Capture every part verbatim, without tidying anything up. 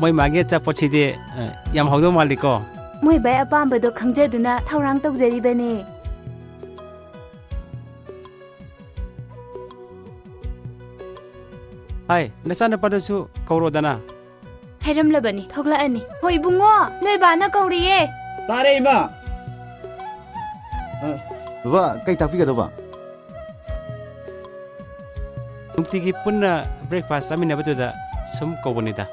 ꯃꯣꯏ ꯃꯥꯒꯤ ꯑꯆꯥꯄꯣꯠꯁꯤꯗꯤ, ꯑ, ꯌꯥꯝ ꯍꯥꯎꯗꯧ ꯃꯥꯜꯂꯤꯀꯣ꯫ ꯃꯣꯏ ꯕꯥꯏ ꯑꯄꯥꯝꯕꯗꯣ ꯈꯪꯖꯗꯨꯅ ꯊꯧꯔꯥꯡ ꯇꯧꯖꯔꯤꯕꯅꯦ꯫ ꯍꯥꯏ, ꯅꯆꯥꯅꯨꯄꯥꯗꯨꯁꯨ ꯀꯧꯔꯣꯗꯅ꯫ ꯍꯥꯏꯔꯝꯂꯕꯅꯤ, ꯊꯣꯛꯂꯛꯑꯅꯤ꯫ ꯍꯣꯏ ꯏꯕꯨꯡꯉꯣ, ꯅꯣꯏ ꯕꯥꯅ ꯀꯧꯔꯤꯌꯦ꯫ ꯇꯥꯔꯦ ꯏꯃꯥ꯫ ꯑ, ꯕꯕꯥ, ꯀꯩ ꯇꯥꯛꯄꯤꯒꯗꯧꯕ? ꯅꯨꯡꯇꯤꯒꯤ ꯄꯨꯟꯅ breakfast ꯆꯥꯃꯤꯟꯅꯕꯗꯨꯗ ꯁꯨꯝ ꯀꯧꯕꯅꯤꯗ꯫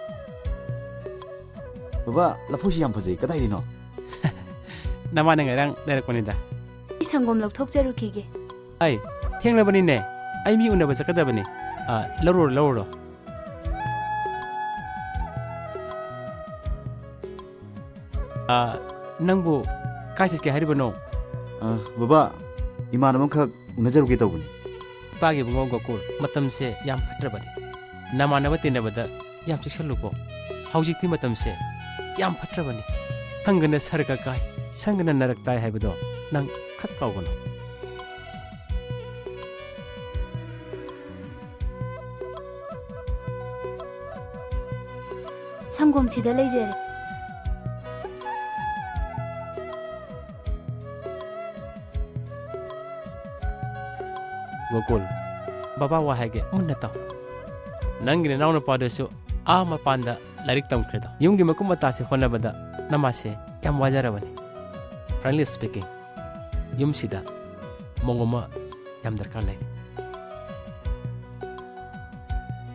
ꯕꯕꯥ, ꯂꯐꯣꯏꯁꯤ ꯌꯥꯝ ꯐꯖꯩ, ꯀꯗꯥꯏꯗꯩꯅꯣ? ꯅꯃꯥꯅ ꯉꯔꯥꯡ ꯂꯩꯔꯛꯄꯅꯤꯗ꯫ ꯑꯩ ꯁꯪꯒꯣꯝ ꯂꯧꯊꯣꯛꯆꯔꯨꯈꯤꯒꯦ꯫ ꯑꯩ ꯊꯦꯡꯂꯕꯅꯤꯅꯦ, ꯑꯩ ꯃꯤ ꯎꯅꯕ ꯆꯠꯀꯗꯕꯅꯤ꯫ ꯑ, ꯂꯧꯔꯨꯔꯣ, ꯂꯧꯔꯨꯔꯣ꯫ ꯑ, ꯅꯪꯕꯨ ꯀꯥꯏ ꯆꯠꯀꯦ ꯍꯥꯏꯔꯤꯕꯅꯣ? ꯑ, ꯕꯕꯥ, ꯏꯃꯥꯟꯅꯕ ꯑꯃꯈꯛ ꯎꯅꯖꯔꯨꯒꯦ ꯇꯧꯕꯅꯤ꯫ ꯏꯄꯥꯒꯤ ꯏꯕꯨꯡꯉꯣ ꯒꯣꯀꯨꯜ, ꯃꯇꯝꯁꯦ ꯌꯥꯝ ꯐꯠꯇ꯭ꯔꯕꯅꯤ꯫ ꯅꯃꯥꯟꯅꯕ ꯇꯤꯟꯅꯕꯗ ꯌꯥꯝ ꯆꯦꯛꯁꯤꯜꯂꯨꯀꯣ꯫ ꯍꯧꯖꯤꯛꯇꯤ ꯃꯇꯝꯁꯦ ꯌꯥꯝ ꯐꯠꯇ꯭ꯔꯕꯅꯤ꯫ ꯁꯪꯒꯅ ꯁꯔꯒ ꯀꯥꯏ, ꯁꯪꯒꯅ ꯅꯔꯛ ꯇꯥꯏ ꯍꯥꯏꯕꯗꯣ ꯅꯪ ꯈꯛ ꯀꯥꯎꯒꯅꯨ꯫ ꯁꯪꯒꯣꯝꯁꯤꯗ ꯂꯩꯖꯔꯦ꯫ ꯒꯣꯀꯨꯜ, ꯕꯕꯥ ꯋꯥ ꯍꯥꯏꯒꯦ, ꯃꯨꯟꯅ ꯇꯥꯎ꯫ ꯅꯪꯒꯤ ꯅꯅꯥꯎꯅꯨꯄꯥꯗꯨꯁꯨ ꯑꯥ ꯃꯄꯥꯟꯗ ꯂꯥꯏꯔꯤꯛ ꯇꯝꯈ꯭ꯔꯦꯗꯣ꯫ ꯌꯨꯝꯒꯤ ꯃꯀꯨꯞ ꯃꯇꯥꯁꯦ ꯍꯣꯠꯅꯕꯗ ꯅꯃꯥꯁꯦ ꯌꯥꯝ ꯋꯥꯖꯔꯕꯅꯤ꯫ Frankly speaking, ꯌꯨꯝꯁꯤꯗ ꯃꯧ ꯑꯃ ꯌꯥꯝ ꯗꯔꯀꯥꯔ ꯂꯩ꯫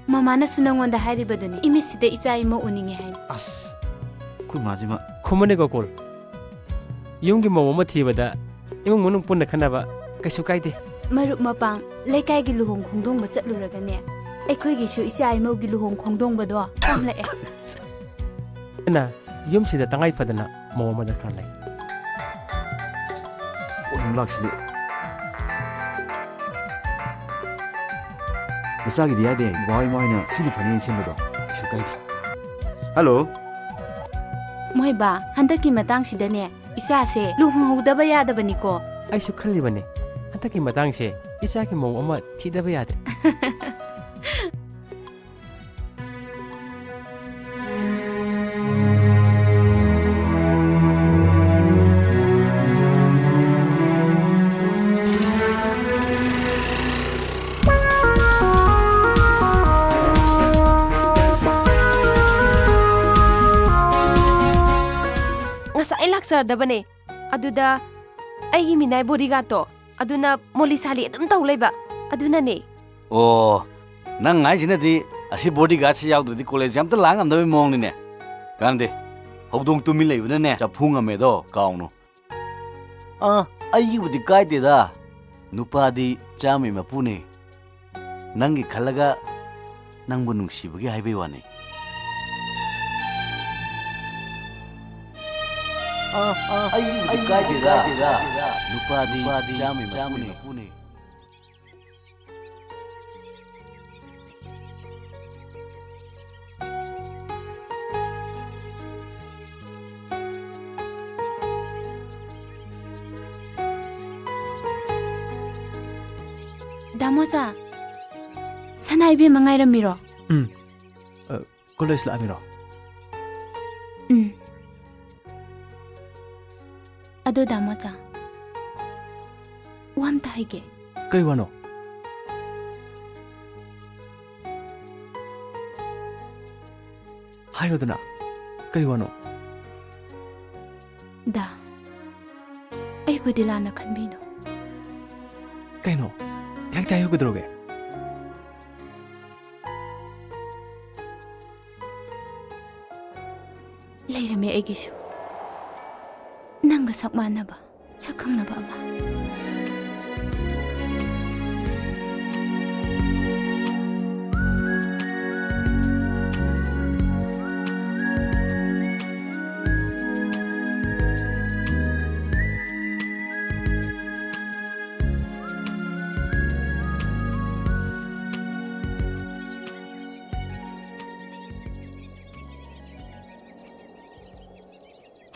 ꯃꯃꯥꯅꯁꯨ ꯅꯪꯉꯣꯟꯗ ꯍꯥꯏꯔꯤꯕꯗꯨꯅꯤ, ꯏꯃꯤꯠꯁꯤꯗ ꯏꯆꯥ ꯏꯃꯧ ꯎꯅꯤꯡꯉꯦ ꯍꯥꯏꯅ꯫ ꯑꯁ, ꯑꯩꯈꯣꯏ ꯃꯥꯁꯤꯃ꯫ ꯈꯨꯝꯃꯨꯅꯦ ꯒꯣꯀꯨꯜ, ꯌꯨꯝꯒꯤ ꯃꯧ ꯑꯃ ꯊꯤꯕꯗ ꯏꯃꯨꯡ ꯃꯅꯨꯡ ꯄꯨꯟꯅ ꯈꯟꯅꯕ ꯀꯩꯁꯨ ꯀꯥꯏꯗꯦ꯫ ꯃꯔꯨꯞ ꯃꯄꯥꯡ, ꯂꯩꯀꯥꯏꯒꯤ ꯂꯨꯍꯣꯡ ꯈꯣꯡꯗꯣꯡꯕ ꯆꯠꯂꯨꯔꯒꯅꯦ, ꯑꯩꯈꯣꯏꯒꯤꯁꯨ ꯏꯆꯥ ꯏꯃꯧꯒꯤ ꯂꯨꯍꯣꯡ ꯈꯣꯡꯗꯣꯡꯕꯗꯣ ꯄꯥꯝꯂꯛꯑꯦ꯫ ꯑꯗꯨꯅ ꯌꯨꯝꯁꯤꯗ ꯇꯉꯥꯏ ꯐꯗꯅ ꯃꯧ ꯑꯃ ꯗꯔꯀꯥꯔ ꯂꯩ꯫ ꯐꯣꯟ ꯑꯃꯨꯛ ꯂꯥꯛꯁꯤꯜꯂꯦ꯫ ꯅꯆꯥꯒꯤꯗꯤ ꯌꯥꯗꯦ, ꯕꯕꯥ ꯍꯣꯏ ꯏꯃꯥ ꯍꯣꯏꯅ ꯁꯤꯅ ꯐꯅꯤꯅ ꯁꯤꯟꯕꯗꯣ ꯀꯩꯁꯨ ꯀꯥꯏꯗꯦ꯫ ꯍꯜꯂꯣ꯫ ꯃꯣꯏꯕꯥ, ꯍꯟꯗꯛꯀꯤ ꯃꯇꯥꯡꯁꯤꯗꯅꯦ, ꯏꯆꯥꯁꯦ ꯂꯨꯍꯣꯡꯍꯧꯗꯕ ꯌꯥꯗꯕꯅꯤꯀꯣ꯫ ꯑꯩꯁꯨ ꯈꯜꯂꯤꯕꯅꯦ, ꯍꯟꯗꯛꯀꯤ ꯃꯇꯥꯡꯁꯦ ꯏꯆꯥꯒꯤ ꯃꯧ ꯑꯃ ꯊꯤꯗꯕ ꯌꯥꯗ꯭ꯔꯦ꯫ ꯂꯥꯛꯆꯔꯗꯕꯅꯦ꯫ ꯑꯗꯨꯗ ꯑꯩꯒꯤ ꯃꯤꯅꯥꯏ bodyguardꯇꯣ, ꯑꯗꯨꯅ ꯃꯣꯂꯤ ꯁꯥꯂꯤ ꯑꯗꯨꯝ ꯇꯧ ꯂꯩꯕ꯫ ꯑꯗꯨꯅꯅꯦ꯫ ꯑꯣ, ꯅꯪ ꯍꯥꯏꯁꯤꯅꯗꯤ ꯑꯁꯤ bodyguardꯁꯤ ꯌꯥꯎꯗ꯭ꯔꯗꯤ college ꯑꯝꯇ ꯂꯥꯛ ꯉꯝꯗꯕꯩ ꯃꯑꯣꯡꯅꯤꯅꯦ꯫ ꯀꯥꯟꯗꯦ, ꯍꯧꯗꯣꯡ ꯇꯨꯃꯤꯟ ꯂꯩꯕꯅꯅꯦ ꯆꯐꯨ ꯉꯝꯃꯦꯗꯣ ꯀꯥꯎꯅꯨ꯫ ꯑꯥ, ꯑꯩꯒꯤꯕꯨꯗꯤ ꯀꯥꯏꯗꯦꯗ꯫ ꯅꯨꯄꯥꯗꯤ ꯆꯥꯝꯃꯩ ꯃꯄꯨꯅꯦ꯫ ꯅꯪꯒꯤ ꯈꯜꯂꯒ ꯅꯪꯕꯨ ꯅꯨꯡꯁꯤꯕꯒꯤ ꯍꯥꯏꯕꯩ ꯋꯥꯅꯤ꯫ ꯑꯥ, ꯑꯥ, ꯑꯩꯒꯤꯕꯨꯗꯤ ꯀꯥꯏꯗꯦꯗ꯫ ꯅꯨꯄꯥꯗꯤ ꯆꯥꯝꯃꯩ ꯃꯄꯨꯅꯦ꯫ ꯗꯥꯃꯣꯆꯥ, ꯁꯅꯥ ꯏꯕꯦꯝꯃ ꯉꯥꯏꯔꯝꯃꯤꯔꯣ? ꯎꯝ꯫ ꯑ, college ꯂꯥꯛꯑꯝꯃꯤꯔꯣ? ꯎꯝ꯫ ꯑꯗꯣ ꯗꯥꯃꯣꯆꯥ, ꯋꯥ ꯑꯝꯇ ꯍꯥꯏꯒꯦ꯫ ꯀꯔꯤ ꯋꯥꯅꯣ? ꯍꯥꯏꯔꯣꯗꯅ, ꯀꯔꯤ ꯋꯥꯅꯣ? ꯗꯥ, ꯑꯩꯕꯨꯗꯤ ꯂꯥꯟꯅ ꯈꯟꯕꯤꯅꯨ꯫ ꯀꯩꯅꯣ? ꯍꯦꯛꯇ ꯍꯥꯏꯌꯨ, ꯀꯩꯗꯧꯔꯒꯦ? ꯂꯩꯔꯝꯃꯦ ꯑꯩꯒꯤꯁꯨ ꯅꯪꯒ ꯁꯛ ꯃꯥꯟꯅꯕ, ꯁꯛ ꯈꯪꯅꯕ ꯑꯃ꯫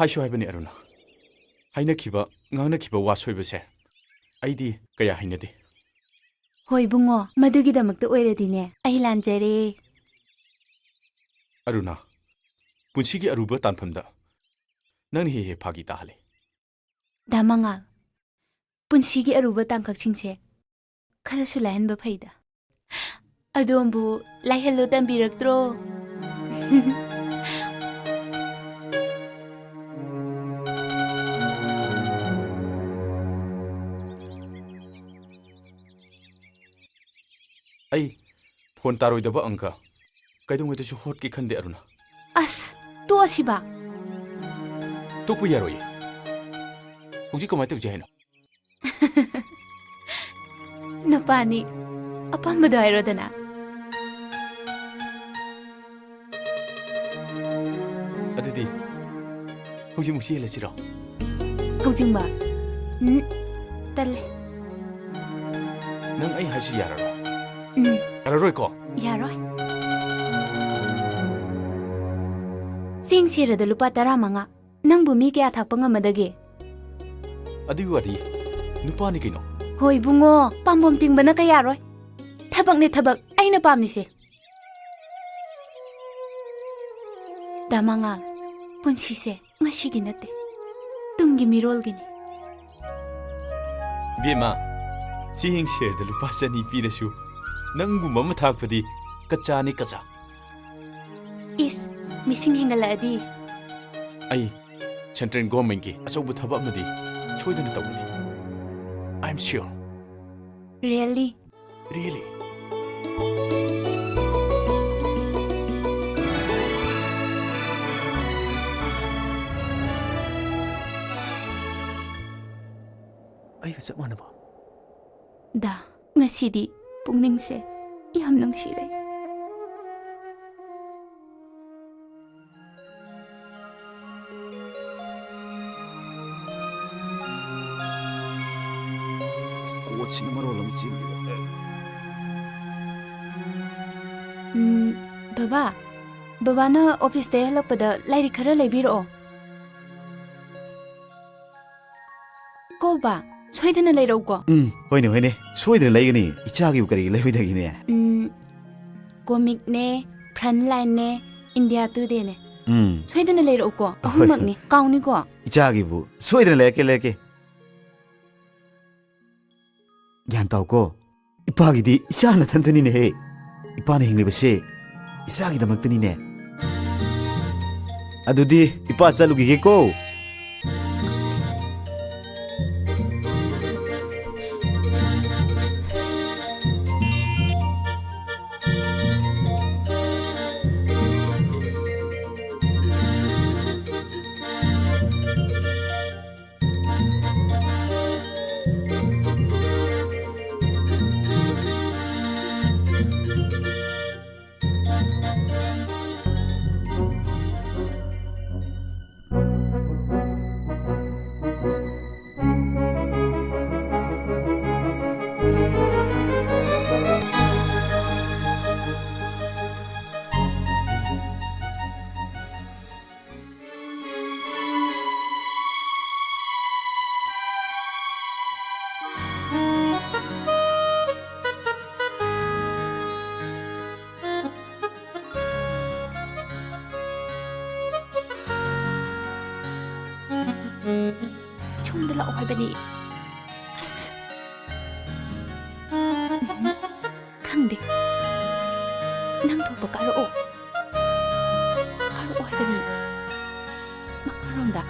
ꯍꯥꯏꯁꯨ ꯍꯥꯏꯕꯅꯤ ꯑꯔꯨꯅꯥ, ꯍꯥꯏꯅꯈꯤꯕ, ꯉꯥꯡꯅꯈꯤꯕ ꯋꯥ ꯁꯣꯏꯕꯁꯦ ꯑꯩꯗꯤ ꯀꯌꯥ ꯍꯩꯅꯗꯦ꯫ ꯍꯣꯏ ꯏꯕꯨꯡꯉꯣ, ꯃꯗꯨꯒꯤꯗꯃꯛꯇ ꯑꯣꯏꯔꯗꯤꯅꯦ ꯑꯩ ꯂꯥꯟꯖꯔꯦ꯫ ꯑꯔꯨꯅꯥ, ꯄꯨꯟꯁꯤꯒꯤ ꯑꯔꯨꯕ ꯇꯥꯟꯐꯝꯗ ꯅꯪꯅ ꯍꯦꯛ ꯍꯦꯛ ꯐꯥꯒꯤ ꯇꯥꯍꯜꯂꯤ꯫ ꯗꯥ ꯃꯉꯥꯜ, ꯄꯨꯟꯁꯤꯒꯤ ꯑꯔꯨꯕ ꯇꯥꯡꯀꯛꯁꯤꯡꯁꯦ ꯈꯔꯁꯨ ꯂꯥꯏꯍꯟꯕ ꯐꯩꯗ꯫ ꯑꯗꯣꯝꯕꯨ ꯂꯥꯏꯍꯜꯂꯣ ꯇꯝꯕꯤꯔꯛꯇ꯭ꯔꯣ? ꯑꯩ ꯐꯣꯟ ꯇꯥꯔꯣꯏꯗꯕ ꯑꯪꯀ ꯀꯩꯗꯧꯉꯩꯗꯁꯨ ꯍꯣꯠꯀꯦ ꯈꯟꯗꯦ, ꯑꯔꯨꯅꯥ꯫ ꯑꯁ, ꯇꯣꯛꯑꯁꯤꯕ꯫ ꯇꯣꯛꯄ ꯌꯥꯔꯣꯏꯌꯦ꯫ ꯍꯧꯖꯤꯛ ꯀꯃꯥꯏꯅ ꯇꯧꯁꯦ ꯍꯥꯏꯅꯣ? ꯅꯨꯄꯥꯅꯤ, ꯑꯄꯥꯝꯕꯗꯣ ꯍꯥꯏꯔꯣꯗꯅ꯫ ꯑꯗꯨꯗꯤ ꯍꯧꯖꯤꯛꯃꯛ ꯆꯦꯜꯂꯁꯤꯔꯣ? ꯍꯧꯖꯤꯛꯃꯛ? ꯎꯝ, ꯇꯜꯂꯦ꯫ ꯅꯪ ꯑꯩ ꯍꯥꯏꯁꯤ ꯌꯥꯔꯔꯣꯏ? ꯎꯝ꯫ ꯌꯥꯔꯔꯣꯏꯀꯣ? ꯌꯥꯔꯣꯏ꯫ ꯆꯦꯡ ꯁꯦꯔꯗ ꯂꯨꯄꯥ ꯇꯔꯥꯃꯉꯥ꯫ ꯅꯪꯕꯨ ꯃꯤ ꯀꯌꯥ ꯊꯥꯛꯄ ꯉꯝꯃꯗꯒꯦ? ꯑꯗꯨꯒꯤ ꯋꯥꯗꯤ ꯅꯨꯄꯥꯅꯤ ꯀꯩꯅꯣ꯫ ꯍꯣꯏ ꯏꯕꯨꯡꯉꯣ, ꯄꯥꯝꯕꯣꯝ ꯇꯤꯡꯕꯅ ꯀꯌꯥꯔꯣꯏ? ꯊꯕꯛꯅꯦ ꯊꯕꯛ, ꯑꯩꯅ ꯄꯥꯝꯂꯤꯁꯦ꯫ ꯗꯥ ꯃꯉꯥꯜ, ꯄꯨꯟꯁꯤꯁꯦ ꯉꯁꯤꯒꯤ ꯅꯠꯇꯦ, ꯇꯨꯡꯒꯤ ꯃꯤꯔꯣꯜꯒꯤꯅꯤ꯫ ꯕꯦꯝꯃ, ꯆꯦꯡ ꯁꯦꯔꯗ ꯂꯨꯄꯥ ꯆꯅꯤ ꯄꯤꯔꯁꯨ ꯅꯪꯒꯨꯝꯕ ꯑꯃ ꯊꯥꯛꯄꯗꯤ ꯀꯆꯥꯅꯤ ꯀꯆꯥ꯫ ꯏꯁ, ꯃꯤꯁꯤꯡ ꯍꯦꯟꯒꯠꯂꯛꯑꯗꯤ? ꯑꯩ ꯁꯦꯟꯇ꯭ꯔꯦꯜ ꯒꯣꯔꯃꯦꯟꯒꯤ ꯑꯆꯧꯕ ꯊꯕꯛ ꯑꯃꯗꯤ ꯁꯣꯏꯗꯅ ꯇꯧꯒꯅꯤ꯫ I am sure. Really? Really? ꯑꯩꯒ ꯆꯞ ꯃꯥꯟꯅꯕ꯫ ꯗꯥ, ꯉꯁꯤꯗꯤ ꯄꯨꯛꯅꯤꯡꯁꯦ ꯌꯥꯝ ꯅꯨꯡꯁꯤꯔꯦ꯫ ꯀꯣꯠꯁꯤꯅ ꯃꯔꯣꯜ ꯑꯃ ꯆꯦꯟꯈꯤꯕ꯫ ꯎꯝ, ꯕꯕꯥ, ꯕꯕꯥꯅ ꯑꯣꯐꯤꯁꯇꯒꯤ ꯍꯜꯂꯛꯄꯗ ꯂꯥꯏꯔꯤꯛ ꯈꯔ ꯂꯩꯕꯤꯔꯛꯑꯣ꯫ ꯀꯣ ꯕꯥ, ꯁꯣꯏꯗꯅ ꯂꯩꯔꯛꯎꯀꯣ꯫ ꯎꯝ, ꯍꯣꯏꯅꯦ, ꯍꯣꯏꯅꯦ, ꯁꯣꯏꯗꯅ ꯂꯩꯒꯅꯤ꯫ ꯏꯆꯥꯒꯤꯕꯨ ꯀꯔꯤꯒꯤ ꯂꯩꯔꯣꯏꯗꯒꯤꯅꯦ? ꯎꯝ, ꯀꯣꯃꯤꯛꯅꯦ, ꯐ꯭ꯔꯟ ꯂꯥꯏꯟꯅꯦ, ꯏꯟꯗꯤꯌꯥ ꯇꯨꯗꯦꯅꯦ꯫ ꯎꯝ꯫ ꯁꯣꯏꯗꯅ ꯂꯩꯔꯛꯎꯀꯣ, ꯍꯣꯏ, ꯍꯣꯏ꯫ ꯑꯍꯨꯝꯃꯛꯅꯤ, ꯀꯥꯎꯅꯤꯀꯣ꯫ ꯏꯆꯥꯒꯤꯕꯨ ꯁꯣꯏꯗꯅ ꯂꯩꯔꯛꯀꯦ, ꯂꯩꯔꯛꯀꯦ꯫ ꯒ꯭ꯌꯥꯟ ꯇꯥꯎꯀꯣ, ꯏꯄꯥꯒꯤꯗꯤ ꯏꯆꯥ ꯅꯊꯟꯇꯅꯤꯅꯦꯍꯦ꯫ ꯏꯄꯥꯅ ꯍꯤꯡꯂꯤꯕꯁꯦ ꯏꯆꯥꯒꯤꯗꯃꯛꯇꯅꯤꯅꯦ꯫ ꯑꯗꯨꯗꯤ ꯏꯄꯥ ꯆꯠꯂꯨꯈꯤꯒꯦꯀꯣ꯫ ꯁꯣꯝꯗ ꯂꯥꯛꯑꯣ ꯍꯥꯏꯕꯅꯤ꯫ ꯑꯁ꯫ ꯈꯪꯗꯦ꯫ ꯅꯪ ꯊꯣꯛꯄ ꯀꯥꯔꯛꯑꯣ꯫ ꯀꯥꯔꯛꯑꯣ ꯍꯥꯏꯕꯅꯤ꯫ ꯃꯈꯥꯔꯣꯝꯗ꯫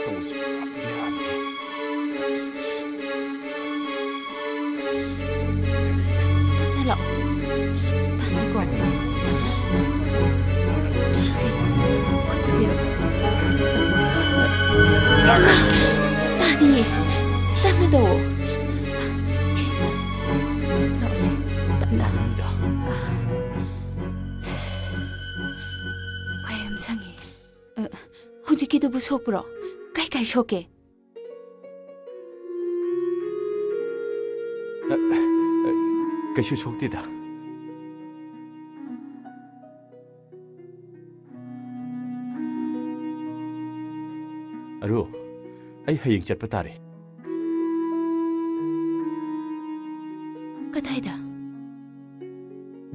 ꯇꯧꯁꯦ ꯄꯨꯔꯥ ꯕꯦꯔꯥꯅꯤ꯫ ꯍꯜꯂꯣ꯫ ꯇꯥꯅꯤꯀꯣ꯫ ꯁꯦ, ꯈꯨꯠꯇꯨ ꯄꯤꯔꯛꯑꯣ꯫ ꯇꯥꯅꯤꯌꯦ꯫ ꯇꯞꯅ ꯇꯧꯑꯣ꯫ ꯁꯦ, ꯂꯥꯛꯑꯣꯁꯦ꯫ ꯇꯞꯅ꯫ ꯋꯥ ꯌꯥꯝ ꯁꯪꯉꯦ꯫ ꯑ, ꯍꯧꯖꯤꯛꯀꯤꯗꯨꯕꯨ ꯁꯣꯛꯄ꯭ꯔꯣ? ꯀꯥꯏ ꯀꯥꯏ ꯁꯣꯛꯀꯦ? ꯑ, ꯑ, ꯀꯩꯁꯨ ꯁꯣꯛꯇꯦꯗ꯫ ꯑꯔꯨ, ꯑꯩ ꯍꯌꯦꯡ ꯆꯠꯄ ꯇꯥꯔꯦ꯫ ꯀꯗꯥꯏꯗ?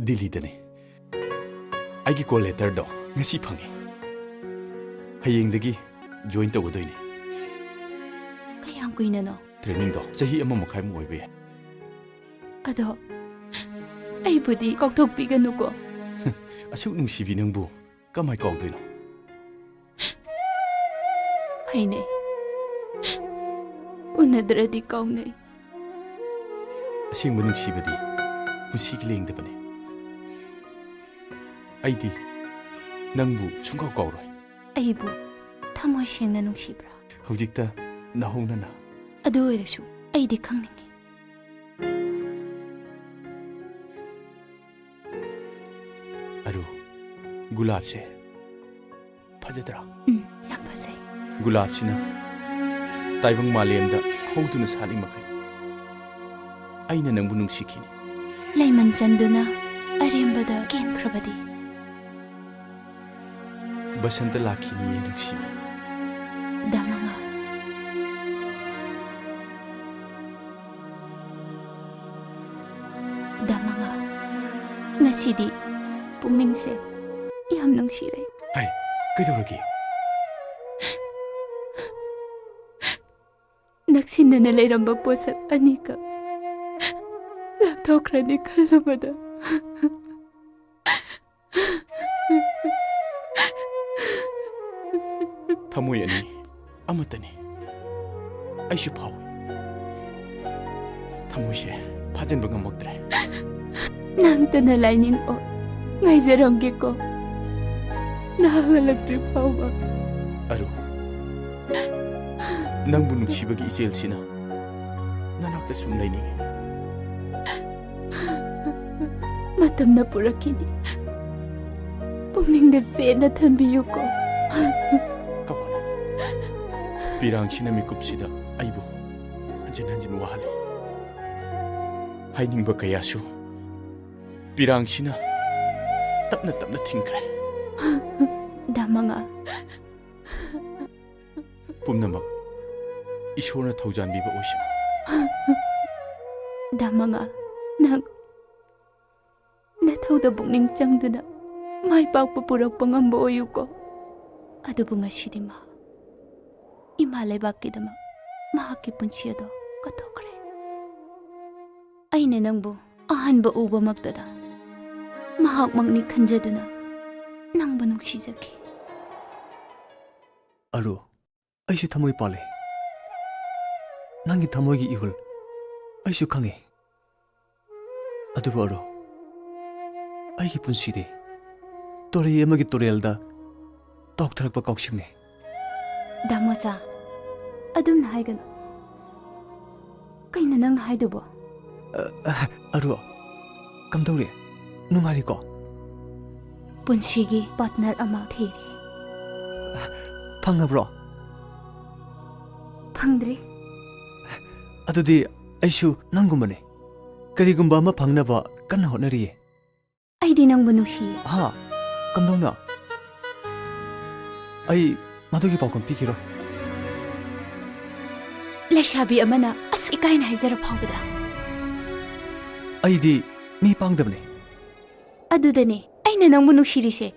ꯗꯤꯜꯂꯤꯗꯅꯦ꯫ ꯑꯩꯒꯤ call letterꯗꯣ ꯉꯁꯤ ꯐꯪꯉꯦ꯫ ꯍꯌꯦꯡꯗꯒꯤ join ꯇꯧꯒꯗꯣꯏꯅꯦ꯫ ꯀꯌꯥꯝ ꯀꯨꯏꯅꯅꯣ? Trainingꯗꯣ ꯆꯍꯤ ꯑꯃ ꯃꯈꯥꯏꯃꯨꯛ ꯑꯣꯏꯕ ꯌꯥꯏ꯫ ꯑꯗꯣ ꯑꯩꯕꯨꯗꯤ ꯀꯥꯎꯊꯣꯛꯄꯤꯒꯅꯨꯀꯣ꯫ ꯑꯁꯨꯛ ꯅꯨꯡꯁꯤꯕꯤ ꯅꯪꯕꯨ ꯀꯃꯥꯏ ꯀꯥꯎꯗꯣꯏꯅꯣ? ꯍꯩꯅꯩ꯫ ꯎꯅꯗ꯭ꯔꯗꯤ ꯀꯥꯎꯅꯩ꯫ ꯑꯁꯦꯡꯕ ꯅꯨꯡꯁꯤꯕꯗꯤ ꯄꯨꯟꯁꯤꯒꯤ ꯂꯦꯡꯗꯕꯅꯤ꯫ ꯑꯩꯗꯤ ꯅꯪꯕꯨ ꯁꯨꯡꯀꯥꯎ ꯀꯥꯎꯔꯣꯏ꯫ ꯑꯩꯕꯨ ꯊꯃꯣꯏ ꯁꯦꯡꯅ ꯅꯨꯡꯁꯤꯕ꯭ꯔꯥ? ꯍꯧꯖꯤꯛꯇ ꯅꯍꯧꯅꯅ꯫ ꯑꯗꯨ ꯑꯣꯏꯔꯁꯨ ꯑꯩꯗꯤ ꯈꯪꯅꯤꯡꯉꯤ꯫ ꯑꯔꯨ, ꯒꯨꯂꯥꯞꯁꯦ ꯐꯖꯗ꯭ꯔꯥ? ꯎꯝ, ꯌꯥꯝ ꯐꯖꯩ꯫ ꯒꯨꯂꯥꯞꯁꯤꯅ ꯇꯥꯏꯕꯪ ꯃꯥꯂꯦꯝꯗ ꯍꯧꯗꯨꯅ ꯁꯥꯠꯂꯤ ꯃꯈꯩ ꯑꯩꯅ ꯅꯪꯕꯨ ꯅꯨꯡꯁꯤꯈꯤꯅꯤ꯫ ꯂꯩꯃꯟ ꯆꯟꯗꯨꯅ ꯑꯔꯦꯝꯕꯗ ꯀꯦꯟꯈ꯭ꯔꯕꯗꯤ? ꯕꯁꯟꯇ ꯂꯥꯛꯈꯤꯅꯤꯌꯦ ꯅꯨꯡꯁꯤꯕꯤ꯫ ꯗꯥ ꯃꯉꯥꯜ꯫ ꯗꯥ ꯃꯉꯥꯜ, ꯉꯁꯤꯗꯤ ꯄꯨꯛꯅꯤꯡꯁꯦ ꯌꯥꯝ ꯅꯨꯡꯁꯤꯔꯦ꯫ ꯍꯥꯏ, ꯀꯩꯗꯧꯔꯒꯦ? ꯅꯛꯁꯤꯟꯅꯅ ꯂꯩꯔꯝꯕ ꯄꯣꯠꯁꯛ ꯑꯅꯤꯈꯛ ꯂꯥꯞꯊꯣꯛꯈ꯭ꯔꯅꯤ ꯈꯜꯂꯨꯕꯗ꯫ ꯊꯃꯣꯏ ꯑꯅꯤ ꯑꯃꯠꯇꯅꯤ꯫ ꯑꯩꯁꯨ ꯐꯥꯎꯏ꯫ ꯊꯃꯣꯏꯁꯦ ꯐꯥꯖꯤꯟꯕ ꯉꯝꯃꯛꯇ꯭ꯔꯦ꯫ ꯅꯪꯇꯅ ꯂꯥꯏꯅꯤꯡ ꯑꯣ, ꯉꯥꯏꯖꯔꯝꯒꯦꯀꯣ, ꯅꯍꯥꯛ ꯍꯜꯂꯛꯇ꯭ꯔꯤ ꯐꯥꯎꯕ꯫ ꯑꯔꯨ, ꯅꯪꯕꯨ ꯅꯨꯡꯁꯤꯕꯒꯤ ꯏꯆꯦꯜꯁꯤꯅ ꯅꯅꯥꯛꯇ ꯁꯨꯝ ꯂꯩꯅꯤꯡꯏ꯫ ꯃꯇꯝꯅ ꯄꯨꯔꯛꯈꯤꯅꯤ꯫ ꯄꯨꯛꯅꯤꯡꯗ ꯆꯦꯠꯅ ꯊꯝꯕꯤꯌꯨꯀꯣ꯫ ꯀꯞꯀꯅꯨ꯫ ꯄꯤꯔꯥꯡꯁꯤꯅ ꯃꯤꯀꯨꯞꯁꯤꯗ ꯑꯩꯕꯨ ꯍꯟꯖꯤꯟ ꯍꯟꯖꯤꯟ ꯋꯥꯍꯜꯂꯤ꯫ ꯍꯥꯏꯅꯤꯡꯕ ꯀꯌꯥꯁꯨ ꯄꯤꯔꯥꯡꯁꯤꯅ ꯇꯞꯅ ꯇꯞꯅ ꯊꯤꯡꯈ꯭ꯔꯦ꯫ ꯗꯥ ꯃꯉꯥꯜ꯫ ꯄꯨꯝꯅꯃꯛ ꯏꯁꯣꯔꯅ ꯊꯧꯖꯥꯟꯕꯤꯕ ꯑꯣꯏꯁꯅꯨ꯫ ꯗꯥ ꯃꯉꯥꯜ, ꯅꯪ ꯅꯊꯧꯗ ꯄꯨꯛꯅꯤꯡ ꯆꯪꯗꯨꯅ ꯃꯥꯏ ꯄꯥꯛꯄ ꯄꯨꯔꯛꯄ ꯉꯝꯕ ꯑꯣꯏꯌꯨꯀꯣ꯫ ꯑꯗꯨꯕꯨ ꯉꯁꯤꯗꯤ ꯃꯍꯥꯛ ꯏꯃꯥ ꯂꯩꯕꯥꯛꯀꯤꯗꯃꯛ ꯃꯍꯥꯛꯀꯤ ꯄꯨꯟꯁꯤ ꯑꯗꯣ ꯀꯠꯊꯣꯛꯈ꯭ꯔꯦ꯫ ꯑꯩꯅ ꯅꯪꯕꯨ ꯑꯍꯥꯟꯕ ꯎꯕꯃꯛꯇꯗ ꯃꯍꯥꯛꯃꯛꯅꯤ ꯈꯟꯖꯗꯨꯅ ꯅꯪꯕꯨ ꯅꯨꯡꯁꯤꯖꯈꯤ꯫ ꯑꯔꯨ, ꯑꯩꯁꯨ ꯊꯃꯣꯏ ꯄꯥꯜꯂꯦ꯫ ꯅꯪꯒꯤ ꯊꯃꯣꯏꯒꯤ ꯏꯍꯨꯜ ꯑꯩꯁꯨ ꯈꯪꯉꯦ꯫ ꯑꯗꯨꯕꯨ ꯑꯔꯨ, ꯑꯩꯒꯤ ꯄꯨꯟꯁꯤꯗꯤ ꯇꯣꯔꯩ ꯑꯃꯒꯤ ꯇꯨꯔꯦꯜꯗ ꯇꯥꯎꯊꯔꯛꯄ ꯀꯥꯎꯁꯤꯡꯅꯤ꯫ ꯗꯥꯃꯣꯆꯥ, ꯑꯗꯨꯝꯅ ꯍꯥꯏꯒꯅꯨ꯫ ꯀꯩꯅꯣ ꯅꯪꯅ ꯍꯥꯏꯗꯨꯕꯣ? ꯑ, ꯑ, ꯑꯔꯨ, ꯀꯝꯗꯧꯔꯤ? ꯅꯨꯡꯉꯥꯏꯔꯤꯀꯣ? ꯄꯨꯟꯁꯤꯒꯤ partner ꯑꯃ ꯊꯤꯔꯤ꯫ ꯐꯪꯉꯕ꯭ꯔꯣ? ꯐꯪꯗ꯭ꯔꯤ꯫ ꯑꯗꯨꯗꯤ ꯑꯩꯁꯨ ꯅꯪꯒꯨꯝꯕꯅꯦ꯫ ꯀꯔꯤꯒꯨꯝꯕ ꯑꯃ ꯐꯪꯅꯕ ꯀꯟꯅ ꯍꯣꯠꯅꯔꯤꯌꯦ꯫ ꯑꯩꯗꯤ ꯅꯪꯕꯨ ꯅꯨꯡꯁꯤꯌꯦ꯫ ꯍꯥ? ꯀꯝꯗꯧꯅ? ꯑꯩ ꯃꯗꯨꯒꯤ ꯄꯥꯎꯈꯨꯝ ꯄꯤꯈꯤꯔꯣꯏ꯫ ꯂꯩꯁꯥꯕꯤ ꯑꯃꯅ ꯑꯁꯨꯛ ꯏꯀꯥꯏꯅ ꯍꯥꯏꯖꯔ ꯐꯥꯎꯕꯗ꯫ ꯑꯩꯗꯤ ꯃꯤ ꯄꯥꯡꯗꯕꯅꯦ꯫ ꯑꯗꯨꯗꯅꯦ ꯑꯩꯅ ꯅꯪꯕꯨ ꯅꯨꯡꯁꯤꯔꯤꯁꯦ꯫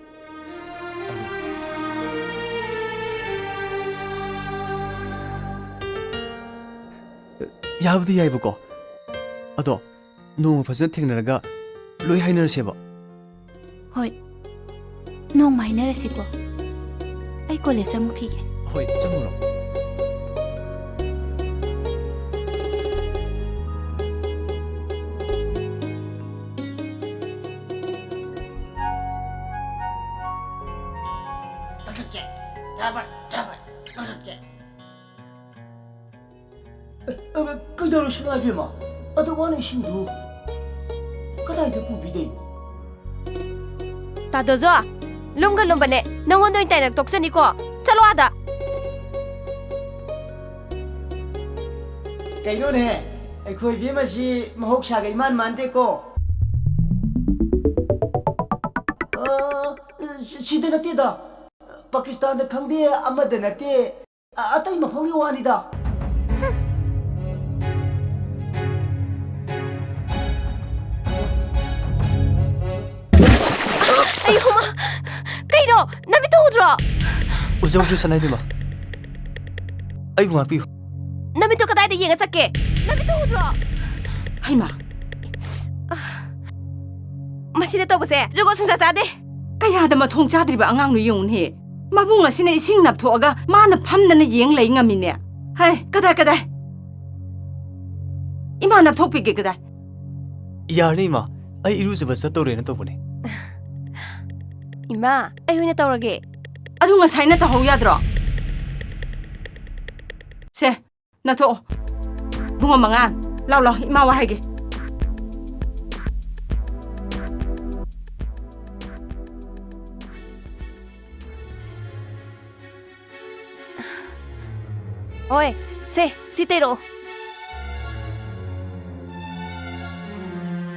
ꯌꯥꯕꯨꯗꯤ ꯌꯥꯏꯕꯀꯣ, ꯑꯗꯣ ꯅꯣꯡꯃ ꯐꯖꯅ ꯊꯦꯡꯅꯔꯒ ꯂꯣꯏ ꯍꯥꯏꯅꯔꯁꯦꯕ꯫ ꯍꯣꯏ, ꯅꯣꯡꯃ ꯍꯥꯏꯅꯔꯁꯤꯀꯣ꯫ ꯑꯩ ꯀꯣꯂꯦꯖ ꯆꯪꯉꯨꯈꯤꯒꯦ꯫ ꯍꯣꯏ, ꯆꯪꯉꯨꯔꯣ꯫ ꯂꯧꯊꯣꯛꯀꯦ꯫ ꯌꯥꯕ, ꯌꯥꯕ, ꯂꯧꯊꯣꯛꯀꯦ꯫ ꯑꯦ, ꯑꯦ, ꯀꯩꯗꯧꯔꯦ ꯁꯅꯥ ꯏꯕꯦꯝꯃ? ꯑꯗꯨꯛ ꯋꯥꯅ ꯏꯁꯤꯡꯗꯨ ꯀꯗꯥꯏꯗ ꯄꯨꯕꯤꯗꯣꯏꯅꯣ? ꯇꯥꯗꯣꯖꯣ, ꯂꯨꯝꯒ ꯂꯨꯝꯕꯅꯦ, ꯅꯪꯉꯣꯟꯗ ꯑꯣꯏꯅ ꯇꯥꯏꯅ ꯇꯣꯛꯆꯅꯤꯀꯣ꯫ ꯆꯠꯂꯣ ꯑꯥꯗ꯫ ꯀꯩꯅꯣꯅꯦ, ꯑꯩꯈꯣꯏ ꯏꯕꯦꯝꯃꯁꯤ ꯃꯍꯧꯁꯥꯒ ꯏꯃꯥꯟ ꯃꯥꯟꯗꯦꯀꯣ꯫ ꯑ, ꯁꯤ-, ꯁꯤꯗ ꯅꯠꯇꯦꯗ꯫ ꯄꯥꯀꯤꯁꯇꯥꯟꯗ ꯈꯪꯗꯦ, ꯑꯃꯗ ꯅꯠꯇꯦ꯫ ꯑ-, ꯑꯇꯩ ꯃꯐꯝꯒꯤ ꯋꯥꯅꯤꯗ꯫ ꯑꯩ ꯍꯨꯃꯥ! ꯀꯩꯅꯣ? ꯅꯃꯤꯠꯇꯨ ꯎꯗ꯭ꯔꯣ? ꯎꯖꯍꯧꯗ꯭ꯔꯦ, ꯁꯅꯥꯏꯕꯦꯝꯃ꯫ ꯑꯩꯕꯨ ꯉꯥꯛꯄꯤꯌꯨ꯫ ꯅꯃꯤꯠꯇꯨ ꯀꯗꯥꯏꯗ ꯌꯦꯡꯉ ꯆꯠꯀꯦ? ꯅꯃꯤꯠꯇꯨ ꯎꯗ꯭ꯔꯣ? ꯍꯩꯃꯥ! ꯃꯁꯤꯅ ꯇꯧꯕꯁꯦ ꯖꯨꯒꯣꯠ ꯁꯨꯡꯆꯥ ꯆꯥꯗꯦ꯫ ꯀꯌꯥꯗ ꯃꯊꯣꯡ ꯆꯥꯗ꯭ꯔꯤꯕ ꯑꯉꯥꯡꯅꯣ ꯌꯦꯡꯉꯨꯅꯦ꯫ ꯃꯕꯨꯡ ꯑꯁꯤꯅ ꯏꯁꯤꯡ ꯅꯞꯊꯣꯛꯑꯒ ꯃꯥꯅ ꯐꯝꯗꯅ ꯌꯦꯡ ꯂꯩ ꯉꯝꯃꯤꯅꯦ꯫ ꯍꯥꯏ, ꯀꯗꯥꯏ, ꯀꯗꯥꯏ? ꯏꯃꯥ, ꯅꯞꯊꯣꯛꯄꯤꯒꯦ, ꯀꯗꯥꯏ? ꯌꯥꯔꯅꯤ, ꯏꯃꯥ꯫ ꯑꯩ ꯏꯔꯨꯖꯕ ꯆꯠꯇꯧꯔꯦꯅ ꯇꯧꯕꯅꯦ꯫ ꯏꯃꯥ, ꯑꯩ ꯑꯣꯏꯅ ꯇꯧꯔꯒꯦ꯫ ꯑꯗꯨ ꯉꯁꯥꯏꯅ ꯇꯧꯍꯧ ꯌꯥꯗ꯭ꯔꯣ? ꯁꯦ, ꯅꯊꯣꯛꯑꯣ꯫ ꯏꯕꯨꯡꯉꯣ ꯃꯉꯥꯟ, ꯂꯥꯎ, ꯂꯥꯎ, ꯏꯃꯥ ꯋꯥ ꯍꯥꯏꯒꯦ꯫ ꯍꯣꯏ, ꯁꯦ, ꯁꯤ ꯇꯩꯔꯛꯑꯣ꯫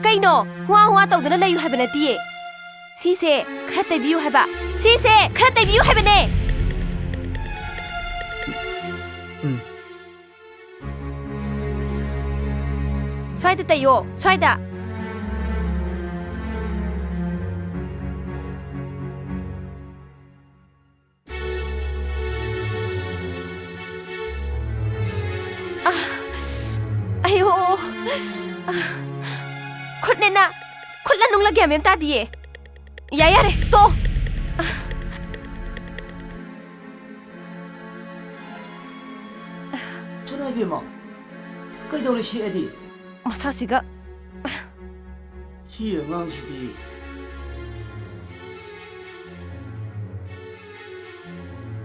ꯀꯩꯅꯣ? ꯍꯨꯋꯥ ꯍꯨꯋꯥ ꯇꯧꯗꯨꯅ ꯂꯩꯌꯨ ꯍꯥꯏꯕ ꯅꯠꯇꯤꯌꯦ꯫ ꯁꯤꯁꯦ ꯈꯔ ꯇꯩꯕꯤꯌꯨ ꯍꯥꯏꯕ꯫ ꯁꯤꯁꯦ ꯈꯔ ꯇꯩꯕꯤꯌꯨ ꯍꯥꯏꯕꯅꯦ꯫ ꯎꯝ꯫ ꯁ꯭ꯋꯥꯏꯗ ꯇꯩꯌꯣ, ꯁ꯭ꯋꯥꯏꯗ꯫ ꯑꯥ, ꯑꯌꯣ, ꯑꯥ, ꯈꯨꯠꯅꯦꯅ, ꯈꯨꯠꯂ ꯅꯨꯡꯂ ꯒ꯭ꯌꯥꯟ ꯃꯦꯟ ꯇꯥꯗꯤꯌꯦ꯫ ꯌꯥ, ꯌꯥꯔꯦ, ꯇꯣ꯫ ꯁꯅꯥ ꯏꯕꯦꯝꯃ, ꯀꯩꯗꯧꯔꯦ ꯁꯤ ꯑꯦꯗꯤ? ꯃꯁꯥꯁꯤꯒ꯫ ꯁꯤ ꯑꯉꯥꯡꯁꯤꯗꯤ꯫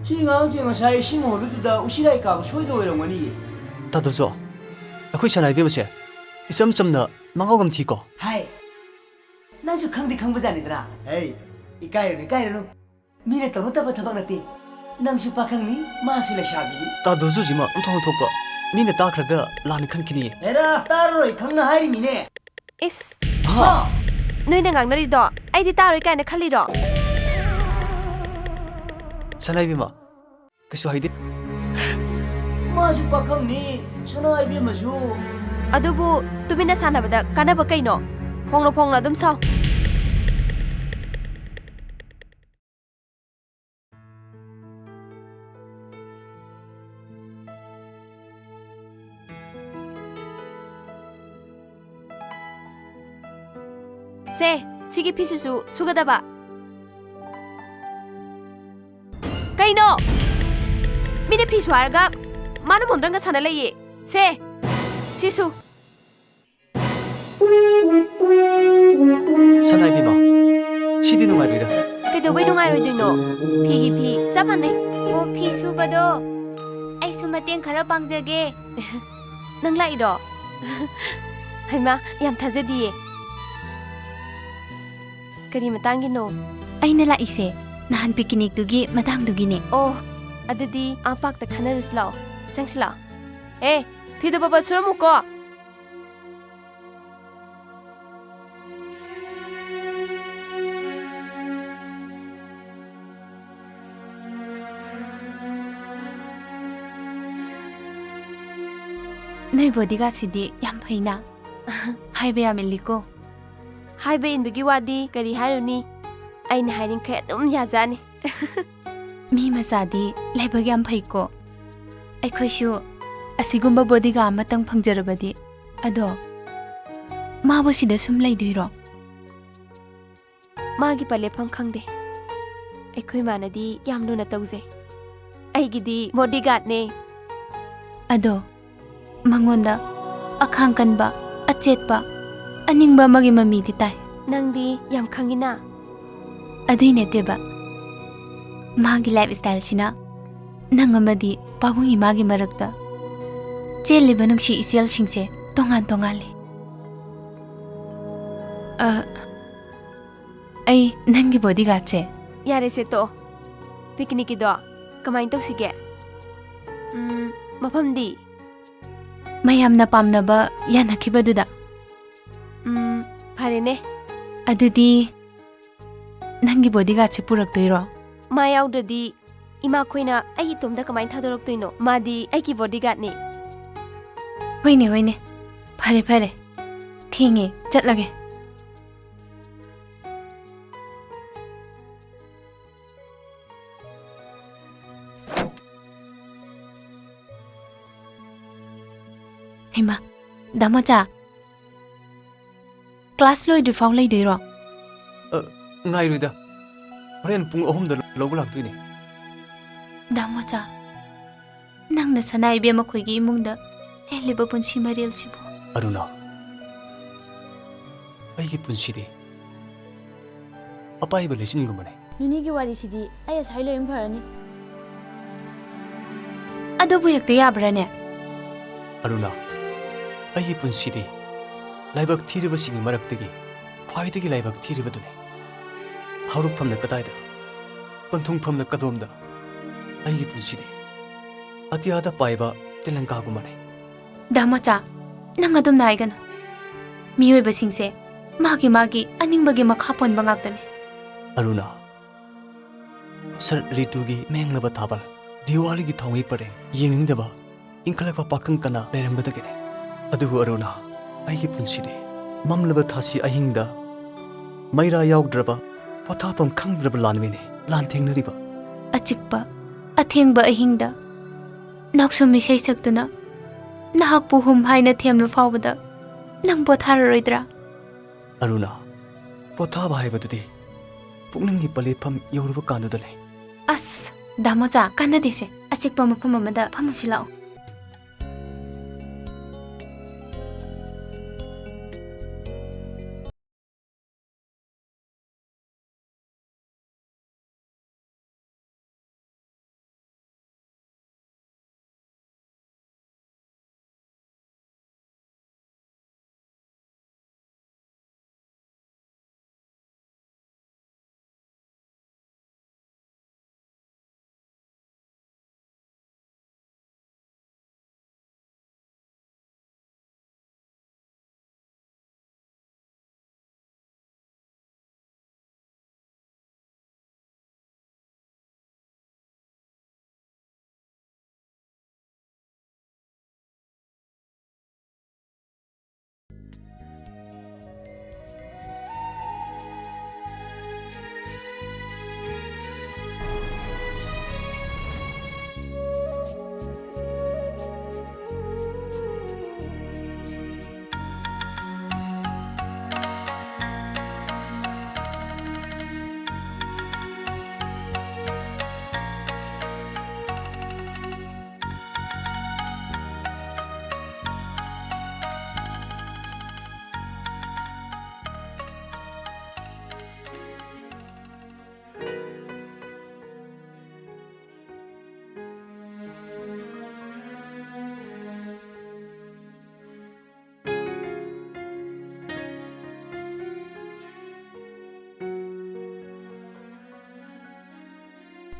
ꯁꯤ ꯑꯉꯥꯡꯁꯦ ꯉꯁꯥꯏ ꯏꯁꯤꯡ ꯍꯣꯜꯂꯨꯗꯨꯗ ꯎꯁꯤꯔꯥꯏ ꯀꯥꯕ ꯁꯣꯏꯗꯅ ꯑꯣꯏꯔꯝꯒꯅꯤꯌꯦ꯫ ꯇꯥꯗꯣꯆꯧ, ꯑꯩꯈꯣꯏ ꯁꯅꯥ ꯏꯕꯦꯝꯃꯁꯦ ꯏꯆꯝ ꯆꯝꯅ ꯃꯉꯥꯎꯒꯝ ꯊꯤꯀꯣ꯫ ꯍꯥꯏ, ꯅꯪꯁꯨ ꯈꯪꯗꯤ ꯈꯪꯕꯖꯥꯠꯅꯤꯗꯅ꯫ ꯍꯩ, ꯏꯀꯥꯏꯔꯨꯅꯨ, ꯏꯀꯥꯏꯔꯨꯅꯨ꯫ ꯃꯤꯅ ꯇꯧꯅꯗꯕ ꯊꯕꯛ ꯅꯠꯇꯦ꯫ ꯅꯪꯁꯨ ꯄꯥꯈꯪꯅꯤ, ꯃꯥꯁꯨ ꯂꯩꯁꯥꯕꯤꯅꯤ꯫ ꯇꯥꯗꯣꯆꯧꯁꯤꯃ ꯑꯣꯟꯊꯣꯛ ꯑꯣꯟꯊꯣꯛꯄ꯫ ꯃꯤꯅ ꯇꯥꯈ꯭ꯔꯒ ꯂꯥꯟꯅ ꯈꯟꯈꯤꯅꯤꯌꯦ꯫ ꯍꯦꯔꯥ, ꯇꯥꯔꯔꯣꯏ, ꯈꯪꯅ ꯍꯥꯏꯔꯤꯃꯤꯅꯦ꯫ ꯏꯁ! ꯍꯥ? ꯅꯣꯏꯅ ꯉꯥꯡꯅꯔꯤꯗꯣ ꯑꯩꯗꯤ ꯇꯥꯔꯣꯏ ꯀꯥꯏꯅ ꯈꯜꯂꯤꯔꯣ? ꯁꯅꯥ ꯏꯕꯦꯝꯃ, ꯀꯩꯁꯨ ꯍꯥꯏꯗꯦ꯫ ꯃꯥꯁꯨ ꯄꯥꯈꯪꯅꯤ, ꯁꯅꯥ ꯏꯕꯦꯝꯃꯁꯨ꯫ ꯑꯗꯨꯕꯨ ꯇꯨꯃꯤꯟꯅ ꯁꯥꯟꯅꯕꯗ ꯀꯥꯟꯅꯕ ꯀꯩꯅꯣ? ꯐꯣꯡꯅ ꯐꯣꯡꯅ ꯑꯗꯨꯝ ꯁꯥꯎ꯫ ꯁꯦ, ꯁꯤꯒꯤ ꯐꯤꯁꯤꯁꯨ ꯁꯨꯒꯗꯕ꯫ ꯀꯩꯅꯣ? ꯃꯤꯅ ꯐꯤ ꯁꯨ ꯍꯥꯏꯔꯒ ꯃꯥꯅ ꯃꯣꯟꯗ꯭ꯔꯪꯒ ꯁꯥꯟꯅ ꯂꯩꯌꯦ꯫ ꯁꯦ, ꯁꯤꯁꯨ꯫ ꯁꯅꯥꯏꯕꯤꯃ, ꯁꯤꯗꯤ ꯅꯨꯡꯉꯥꯏꯔꯣꯏꯗ꯫ ꯀꯩꯗꯧꯕꯩ ꯅꯨꯡꯉꯥꯏꯔꯣꯏꯗꯣꯏꯅꯣ? ꯐꯤꯒꯤ ꯐꯤ ꯆꯞ ꯃꯥꯟꯅꯩ꯫ ꯑꯣ, ꯐꯤ ꯁꯨꯕꯗꯣ ꯑꯩꯁꯨ ꯃꯇꯦꯡ ꯈꯔ ꯄꯥꯡꯖꯒꯦ꯫ ꯅꯪ ꯂꯥꯛꯏꯔꯣ? ꯍꯩꯃꯥ, ꯌꯥꯝ ꯊꯥꯖꯗꯤꯌꯦ꯫ ꯀꯔꯤ ꯃꯇꯥꯡꯒꯤꯅꯣ? ꯑꯩꯅ ꯂꯥꯛꯏꯁꯦ ꯅꯍꯥꯟ ꯄꯤꯀꯤꯅꯤꯛꯇꯨꯒꯤ ꯃꯇꯥꯡꯗꯨꯒꯤꯅꯦ꯫ ꯑꯣ, ꯑꯗꯨꯗꯤ ꯑꯥ ꯄꯥꯛꯇ ꯈꯟꯅꯔꯨꯁꯤ ꯂꯥꯛꯑꯣ꯫ ꯆꯪꯁꯤ ꯂꯥꯛꯑꯣ꯫ ꯑꯦ, ꯐꯤꯗꯣ ꯄꯠ ꯄꯠ ꯁꯨꯔꯝꯃꯨꯀꯣ꯫ ꯅꯣꯏ ꯕꯣꯗꯤꯒꯥꯔꯗꯁꯤꯗꯤ ꯌꯥꯝ ꯐꯩꯅ꯫ ꯍꯥꯏꯕ ꯌꯥꯝ ꯏꯜꯂꯤꯀꯣ꯫ ꯍꯥꯏꯕ ꯏꯟꯕꯒꯤ ꯋꯥꯗꯤ ꯀꯔꯤ ꯍꯥꯏꯔꯨꯅꯤ? ꯑꯩꯅ ꯍꯥꯏꯔꯤꯡꯈꯩ ꯑꯗꯨꯝ ꯌꯥꯖꯅꯤ꯫ ꯃꯤ ꯃꯆꯥꯗꯤ ꯂꯥꯏꯕꯛ ꯌꯥꯝ ꯐꯩꯀꯣ꯫ ꯑꯩꯈꯣꯏꯁꯨ ꯑꯁꯤꯒꯨꯝꯕ ꯕꯣꯗꯤꯒꯥꯔꯗ ꯑꯃꯇꯪ ꯐꯪꯖꯔꯕꯗꯤ꯫ ꯑꯗꯣ, ꯃꯥꯕꯨ ꯁꯤꯗ ꯁꯨꯝ ꯂꯩꯗꯣꯏꯔꯣ? ꯃꯥꯒꯤ ꯄꯂꯦꯞꯐꯝ ꯈꯪꯗꯦ꯫ ꯑꯩꯈꯣꯏ ꯃꯥꯅꯗꯤ ꯌꯥꯝ ꯂꯨꯅ ꯇꯧꯖꯩ꯫ ꯑꯩꯒꯤꯗꯤ ꯕꯣꯗꯤꯒꯥꯔꯗꯅꯦ꯫ ꯑꯗꯣ, ꯃꯉꯣꯟꯗ ꯑꯈꯥꯡ ꯀꯟꯕ, ꯑꯆꯦꯠꯄ, ꯑꯅꯤꯡꯕ ꯑꯃꯒꯤ ꯃꯃꯤꯗꯤ ꯇꯥꯏ꯫ ꯅꯪꯗꯤ ꯌꯥꯝ ꯈꯪꯉꯤꯅ꯫ ꯑꯗꯨꯏ ꯅꯠꯇꯦꯕ, ꯃꯥꯒꯤ ꯂꯥꯏꯐ ꯁ꯭ꯇꯥꯏꯜꯁꯤꯅ ꯅꯪ ꯑꯃꯗꯤ ꯄꯥꯕꯨꯡ ꯏꯃꯥꯒꯤ ꯃꯔꯛꯇ ꯆꯦꯜꯂꯤꯕ ꯅꯨꯡꯁꯤ ꯏꯆꯦꯜꯁꯤꯡꯁꯦ ꯇꯣꯉꯥꯟ ꯇꯣꯉꯥꯟꯂꯤ꯫ ꯑ, ꯑꯩ ꯅꯪꯒꯤ ꯕꯣꯗꯤꯒꯥꯔꯗꯁꯦ꯫ ꯌꯥꯔꯦꯁꯦ, ꯇꯣꯛꯑꯣ꯫ ꯄꯤꯀꯤꯅꯤꯛꯀꯤꯗꯣ ꯀꯃꯥꯏꯅ ꯇꯧꯁꯤꯒꯦ? ꯎꯝ, ꯃꯐꯝꯗꯤ? ꯃꯌꯥꯝꯅ ꯄꯥꯝꯅꯕ ꯌꯥꯅꯈꯤꯕꯗꯨꯗ꯫ ꯎꯝ, ꯐꯔꯦꯅꯦ꯫ ꯑꯗꯨꯗꯤ ꯅꯪꯒꯤ ꯕꯣꯗꯤꯒꯥꯔꯗꯁꯦ ꯄꯨꯔꯛꯇꯣꯏꯔꯣ? ꯃꯥ ꯌꯥꯎꯗ꯭ꯔꯗꯤ ꯏꯃꯥꯈꯣꯏꯅ ꯑꯩ ꯏꯇꯣꯝꯗ ꯀꯃꯥꯏꯅ ꯊꯥꯗꯣꯔꯛꯇꯣꯏꯅꯣ? ꯃꯥꯗꯤ ꯑꯩꯒꯤ ꯕꯣꯗꯤꯒꯥꯔꯗꯅꯦ꯫ ꯍꯣꯏꯅꯦ, ꯍꯣꯏꯅꯦ꯫ ꯐꯔꯦ, ꯐꯔꯦ꯫ ꯊꯦꯡꯉꯦ, ꯆꯠꯂꯒꯦ꯫ ꯍꯩꯃꯥ, ꯗꯥꯃꯣꯆꯥ, ꯀ꯭ꯂꯥꯁ ꯂꯣꯏꯗ꯭ꯔꯤꯐꯥꯎ ꯂꯩꯗꯣꯏꯔꯣ? ꯑ, ꯉꯥꯏꯔꯣꯏꯗ꯫ ꯍꯣꯔꯦꯟ ꯄꯨꯡ ꯑꯍꯨꯝꯗ ꯂꯧꯕ ꯂꯥꯛꯇꯣꯏꯅꯦ꯫ ꯗꯥꯃꯣꯆꯥ, ꯅꯪꯅ ꯁꯅꯥ ꯏꯕꯦꯝ ꯃꯈꯣꯏꯒꯤ ꯏꯃꯨꯡꯗ ꯂꯦꯜꯂꯤꯕ ꯄꯨꯟꯁꯤ ꯃꯔꯦꯜꯁꯤꯕꯨ꯫ ꯑꯔꯨꯅꯥ, ꯑꯩꯒꯤ ꯄꯨꯟꯁꯤꯗꯤ ꯑꯄꯥꯏꯕ ꯂꯩꯆꯤꯟꯒꯨꯝꯕꯅꯤ꯫ ꯅꯨꯅꯤꯒꯤ ꯋꯥꯔꯤꯁꯤꯗꯤ ꯑꯩ ꯑꯁꯥꯏ ꯂꯣꯏꯅ ꯐꯔꯅꯤ꯫ ꯑꯗꯨꯕꯨ ꯍꯦꯛꯇ ꯌꯥꯕ꯭ꯔꯥꯅꯦ? ꯑꯔꯨꯅꯥ, ꯑꯩꯒꯤ ꯄꯨꯟꯁꯤꯗꯤ ꯂꯥꯏꯕꯛ ꯊꯤꯔꯤꯕꯁꯤꯡꯒꯤ ꯃꯔꯛꯇꯒꯤ ꯈ꯭ꯋꯥꯏꯗꯒꯤ ꯂꯥꯏꯕꯛ ꯊꯤꯔꯤꯕꯗꯨꯅꯤ꯫ ꯍꯧꯔꯛꯐꯝꯅ ꯀꯗꯥꯏꯗ, ꯄꯟꯊꯨꯡꯐꯝꯅ ꯀꯗꯣꯝꯗ? ꯑꯩꯒꯤ ꯄꯨꯟꯁꯤꯗꯤ ꯑꯇꯤꯌꯥꯗ ꯄꯥꯏꯕ ꯇꯦꯂꯪꯀꯥꯒꯨꯝꯕꯅꯤ꯫ ꯗꯥꯃꯣꯆꯥ, ꯅꯪ ꯑꯗꯨꯝꯅ ꯍꯥꯏꯒꯅꯨ꯫ ꯃꯤꯑꯣꯏꯕꯁꯤꯡꯁꯦ ꯃꯥꯒꯤ ꯃꯥꯒꯤ ꯑꯅꯤꯡꯕꯒꯤ ꯃꯈꯥ ꯄꯣꯟꯕ ꯉꯥꯛꯇꯅꯤ꯫ ꯑꯔꯨꯅꯥ, ꯁꯔꯠ ꯔꯤꯇꯨꯒꯤ ꯃꯦꯡꯂꯕ ꯊꯥꯕꯜ, ꯗꯤꯋꯥꯂꯤꯒꯤ ꯊꯥꯎꯃꯩ ꯄꯔꯦꯡ ꯌꯦꯡꯅꯤꯡꯗꯕ ꯏꯟꯈꯠꯂꯛꯄ ꯄꯥꯈꯪ ꯀꯅꯥ ꯂꯩꯔꯝꯒꯗꯒꯦꯅꯦ? ꯑꯗꯨꯕꯨ ꯑꯔꯨꯅꯥ, ꯑꯩꯒꯤ ꯄꯨꯟꯁꯤꯗꯤ ꯃꯝꯂꯕ ꯊꯥꯁꯤ ꯑꯍꯤꯡꯗ ꯃꯩꯔꯥ ꯌꯥꯎꯗ꯭ꯔꯕ, ꯄꯣꯊꯥꯐꯝ ꯈꯪꯗ꯭ꯔꯕ ꯂꯥꯟꯃꯤꯅꯤ ꯂꯥꯟ ꯊꯦꯡꯅꯔꯤꯕ꯫ ꯑꯆꯤꯛꯄ ꯑꯊꯦꯡꯕ ꯑꯍꯤꯡꯗ ꯅꯥꯎꯁꯨꯝ ꯏꯁꯩ ꯁꯛꯇꯨꯅ ꯅꯍꯥꯛꯄꯨ ꯍꯨꯝ ꯍꯥꯏꯅ ꯊꯦꯝꯂꯨ ꯐꯥꯎꯕꯗ ꯅꯪ ꯄꯣꯊꯥꯔꯔꯣꯏꯗ꯭ꯔꯥ? ꯑꯔꯨꯅꯥ, ꯄꯣꯊꯥꯕ ꯍꯥꯏꯕꯗꯨꯗꯤ ꯄꯨꯛꯅꯤꯡꯒꯤ ꯄꯂꯦꯠꯐꯝ ꯌꯧꯔꯨꯕ ꯀꯥꯟꯗꯨꯗ ꯂꯩ꯫ ꯑꯁ, ꯗꯥꯃꯣꯆꯥ, ꯀꯥꯟꯅꯗꯦꯁꯦ꯫ ꯑꯆꯤꯛꯄ ꯃꯐꯝ ꯑꯃꯗ ꯐꯝꯃꯨꯁꯤ ꯂꯥꯛꯑꯣ꯫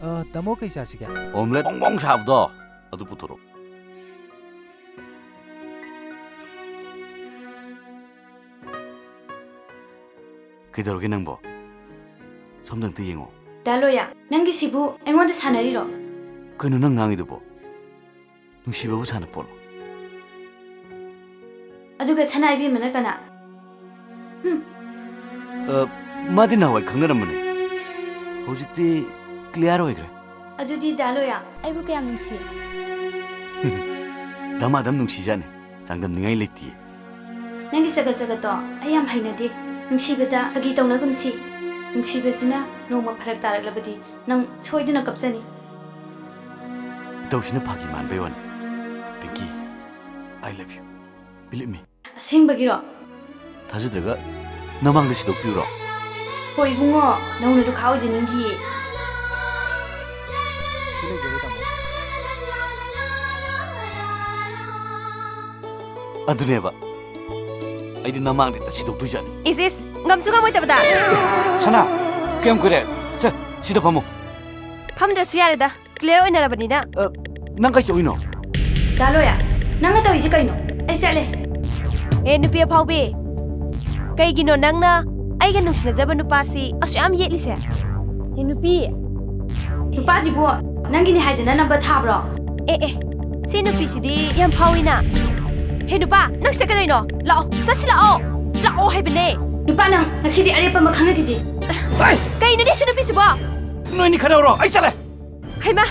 ꯑ, ꯇꯥꯃꯣ, ꯀꯩ ꯆꯥꯁꯤꯒꯦ? ꯑꯣꯝꯂꯦꯠ ꯕꯣꯡ ꯕꯣꯡ ꯁꯥꯕꯗꯣ ꯑꯗꯨ ꯄꯨꯊꯣꯔꯛꯑꯣ꯫ ꯀꯩꯗꯧꯔꯒꯦ ꯅꯪꯕꯣ? ꯁꯣꯝꯗ ꯑꯝꯇ ꯌꯦꯡꯉꯣ꯫ ꯗꯥ ꯂꯣꯌꯥ, ꯅꯪꯒꯤꯁꯤꯕꯨ ꯑꯩꯉꯣꯟꯗ ꯁꯥꯟꯅꯔꯤꯔꯣ? ꯀꯩꯅꯣ ꯅꯪ ꯉꯥꯡꯉꯤꯗꯨꯕꯣ? ꯅꯨꯡꯁꯤꯕꯕꯨ ꯁꯥꯟꯅ ꯄꯣꯠꯂꯣ? ꯑꯗꯨꯒ ꯁꯅꯥ ꯏꯕꯦꯝꯃꯅ ꯀꯅꯥ? ꯍꯨꯝ꯫ ꯑ, ꯃꯥꯗꯤ ꯅꯍꯥꯟꯋꯥꯏ ꯈꯪꯅꯔꯝꯕꯅꯦ꯫ ꯍꯧꯖꯤꯛꯇꯤ clear ꯑꯣꯏꯈ꯭ꯔꯦ꯫ ꯑꯗꯨꯗꯤ ꯗꯥ ꯂꯣꯌꯥ, ꯑꯩꯕꯨ ꯀꯌꯥꯝ ꯅꯨꯡꯁꯤ? ꯗꯃꯥꯗꯝ ꯅꯨꯡꯁꯤꯖꯥꯠꯅꯤ꯫ ꯆꯥꯡꯗꯝꯅꯤꯡꯉꯥꯏ ꯂꯩꯇꯤꯌꯦ꯫ ꯅꯪꯒꯤ ꯆꯒꯠ ꯆꯒꯠꯇꯣ ꯑꯩ ꯌꯥꯝ ꯍꯩꯅꯗꯦ꯫ ꯅꯨꯡꯁꯤꯕꯗ ꯐꯥꯒꯤ ꯇꯧꯅꯒꯨꯝꯁꯤ꯫ ꯅꯨꯡꯁꯤꯕꯁꯤꯅ ꯅꯣꯡꯃ ꯐꯔꯛ ꯇꯥꯔꯛꯂꯕꯗꯤ ꯅꯪ ꯁꯣꯏꯗꯅ ꯀꯞꯆꯅꯤ꯫ ꯏꯇꯧꯁꯤꯅ ꯐꯥꯒꯤ ꯃꯥꯟꯕꯩ ꯋꯥꯅꯤ꯫ ꯄꯤꯡꯀꯤ, I love you. Believe me. ꯑꯁꯦꯡꯕꯒꯤꯔꯣ? ꯊꯥꯖꯗ꯭ꯔꯒ ꯅꯃꯥꯡꯗ ꯁꯤꯗꯣꯛꯄꯤꯌꯨꯔꯣ? ꯍꯣꯏ ꯏꯕꯨꯡꯉꯣ, ꯅꯧꯅ ꯂꯨꯈꯥ ꯑꯣꯏꯖꯅꯤꯡꯗꯤꯌꯦ꯫ ꯁꯤ ꯂꯩꯖꯔꯦ, ꯇꯥꯃꯣ꯫ ꯑꯗꯨꯅꯦꯕ꯫ ꯑꯩꯗꯤ ꯅꯃꯥꯡꯗ ꯍꯦꯛꯇ ꯁꯤꯗꯣꯛꯇꯣꯏꯖꯥꯠꯅꯤ꯫ ꯏꯁ, ꯏꯁ, ꯉꯝꯁꯨ ꯉꯝꯃꯣꯏꯗꯕꯗ꯫ ꯁꯅꯥ, ꯀꯌꯥꯝ ꯀꯨꯏꯔꯦ? ꯁꯦ, ꯁꯤꯗ ꯐꯝꯃꯣ꯫ ꯐꯝꯗ꯭ꯔꯁꯨ ꯌꯥꯔꯦꯗ, clear ꯑꯣꯏꯅꯔꯕꯅꯤꯅ꯫ ꯑ, ꯅꯪ ꯀꯩ ꯆꯧꯏꯅꯣ? ꯗꯥ ꯂꯣꯌꯥ, ꯅꯪꯅ ꯇꯧꯔꯤꯁꯦ ꯀꯩꯅꯣ? ꯑꯩ ꯆꯠꯂꯦ꯫ ꯑꯦ, ꯅꯨꯄꯤ ꯑꯐꯥꯎꯕꯤ, ꯀꯩꯒꯤꯅꯣ ꯅꯪꯅ ꯑꯩꯒ ꯅꯨꯡꯁꯤꯅꯖꯕ ꯅꯨꯄꯥꯁꯤ ꯑꯁꯨꯛ ꯌꯥꯝ ꯌꯦꯠꯂꯤꯁꯦ? ꯑꯦ, ꯅꯨꯄꯤ꯫ ꯅꯨꯄꯥꯁꯤꯕꯨ ꯅꯪꯒꯤꯅꯤ ꯍꯥꯏꯗꯅ number ꯊꯥꯕ꯭ꯔꯣ? ꯑꯦ, ꯑꯦ, ꯁꯤ ꯅꯨꯄꯤꯁꯤꯗꯤ ꯌꯥꯝ ꯐꯥꯎꯏꯅ꯫ ꯍꯦ ꯅꯨꯄꯥ, ꯅꯪ ꯁꯤꯗ ꯀꯩꯗꯧꯔꯤꯅꯣ? ꯂꯥꯛꯑꯣ, ꯆꯠꯁꯤ ꯂꯥꯛꯑꯣ꯫ ꯂꯥꯛꯑꯣ ꯍꯥꯏꯕꯅꯦ꯫ ꯅꯨꯄꯥ, ꯅꯪ ꯉꯁꯤꯗꯤ ꯑꯔꯦꯞꯄ ꯑꯃ ꯈꯪꯅꯈꯤꯁꯤ꯫ ꯀꯩꯅꯣꯅꯦ ꯁꯤ ꯅꯨꯄꯤꯁꯤꯕꯣ? ꯅꯣꯏꯅꯤ ꯈꯠꯅꯧꯔꯣ, ꯑꯩ ꯆꯠꯂꯦ꯫ ꯍꯩꯃꯥ!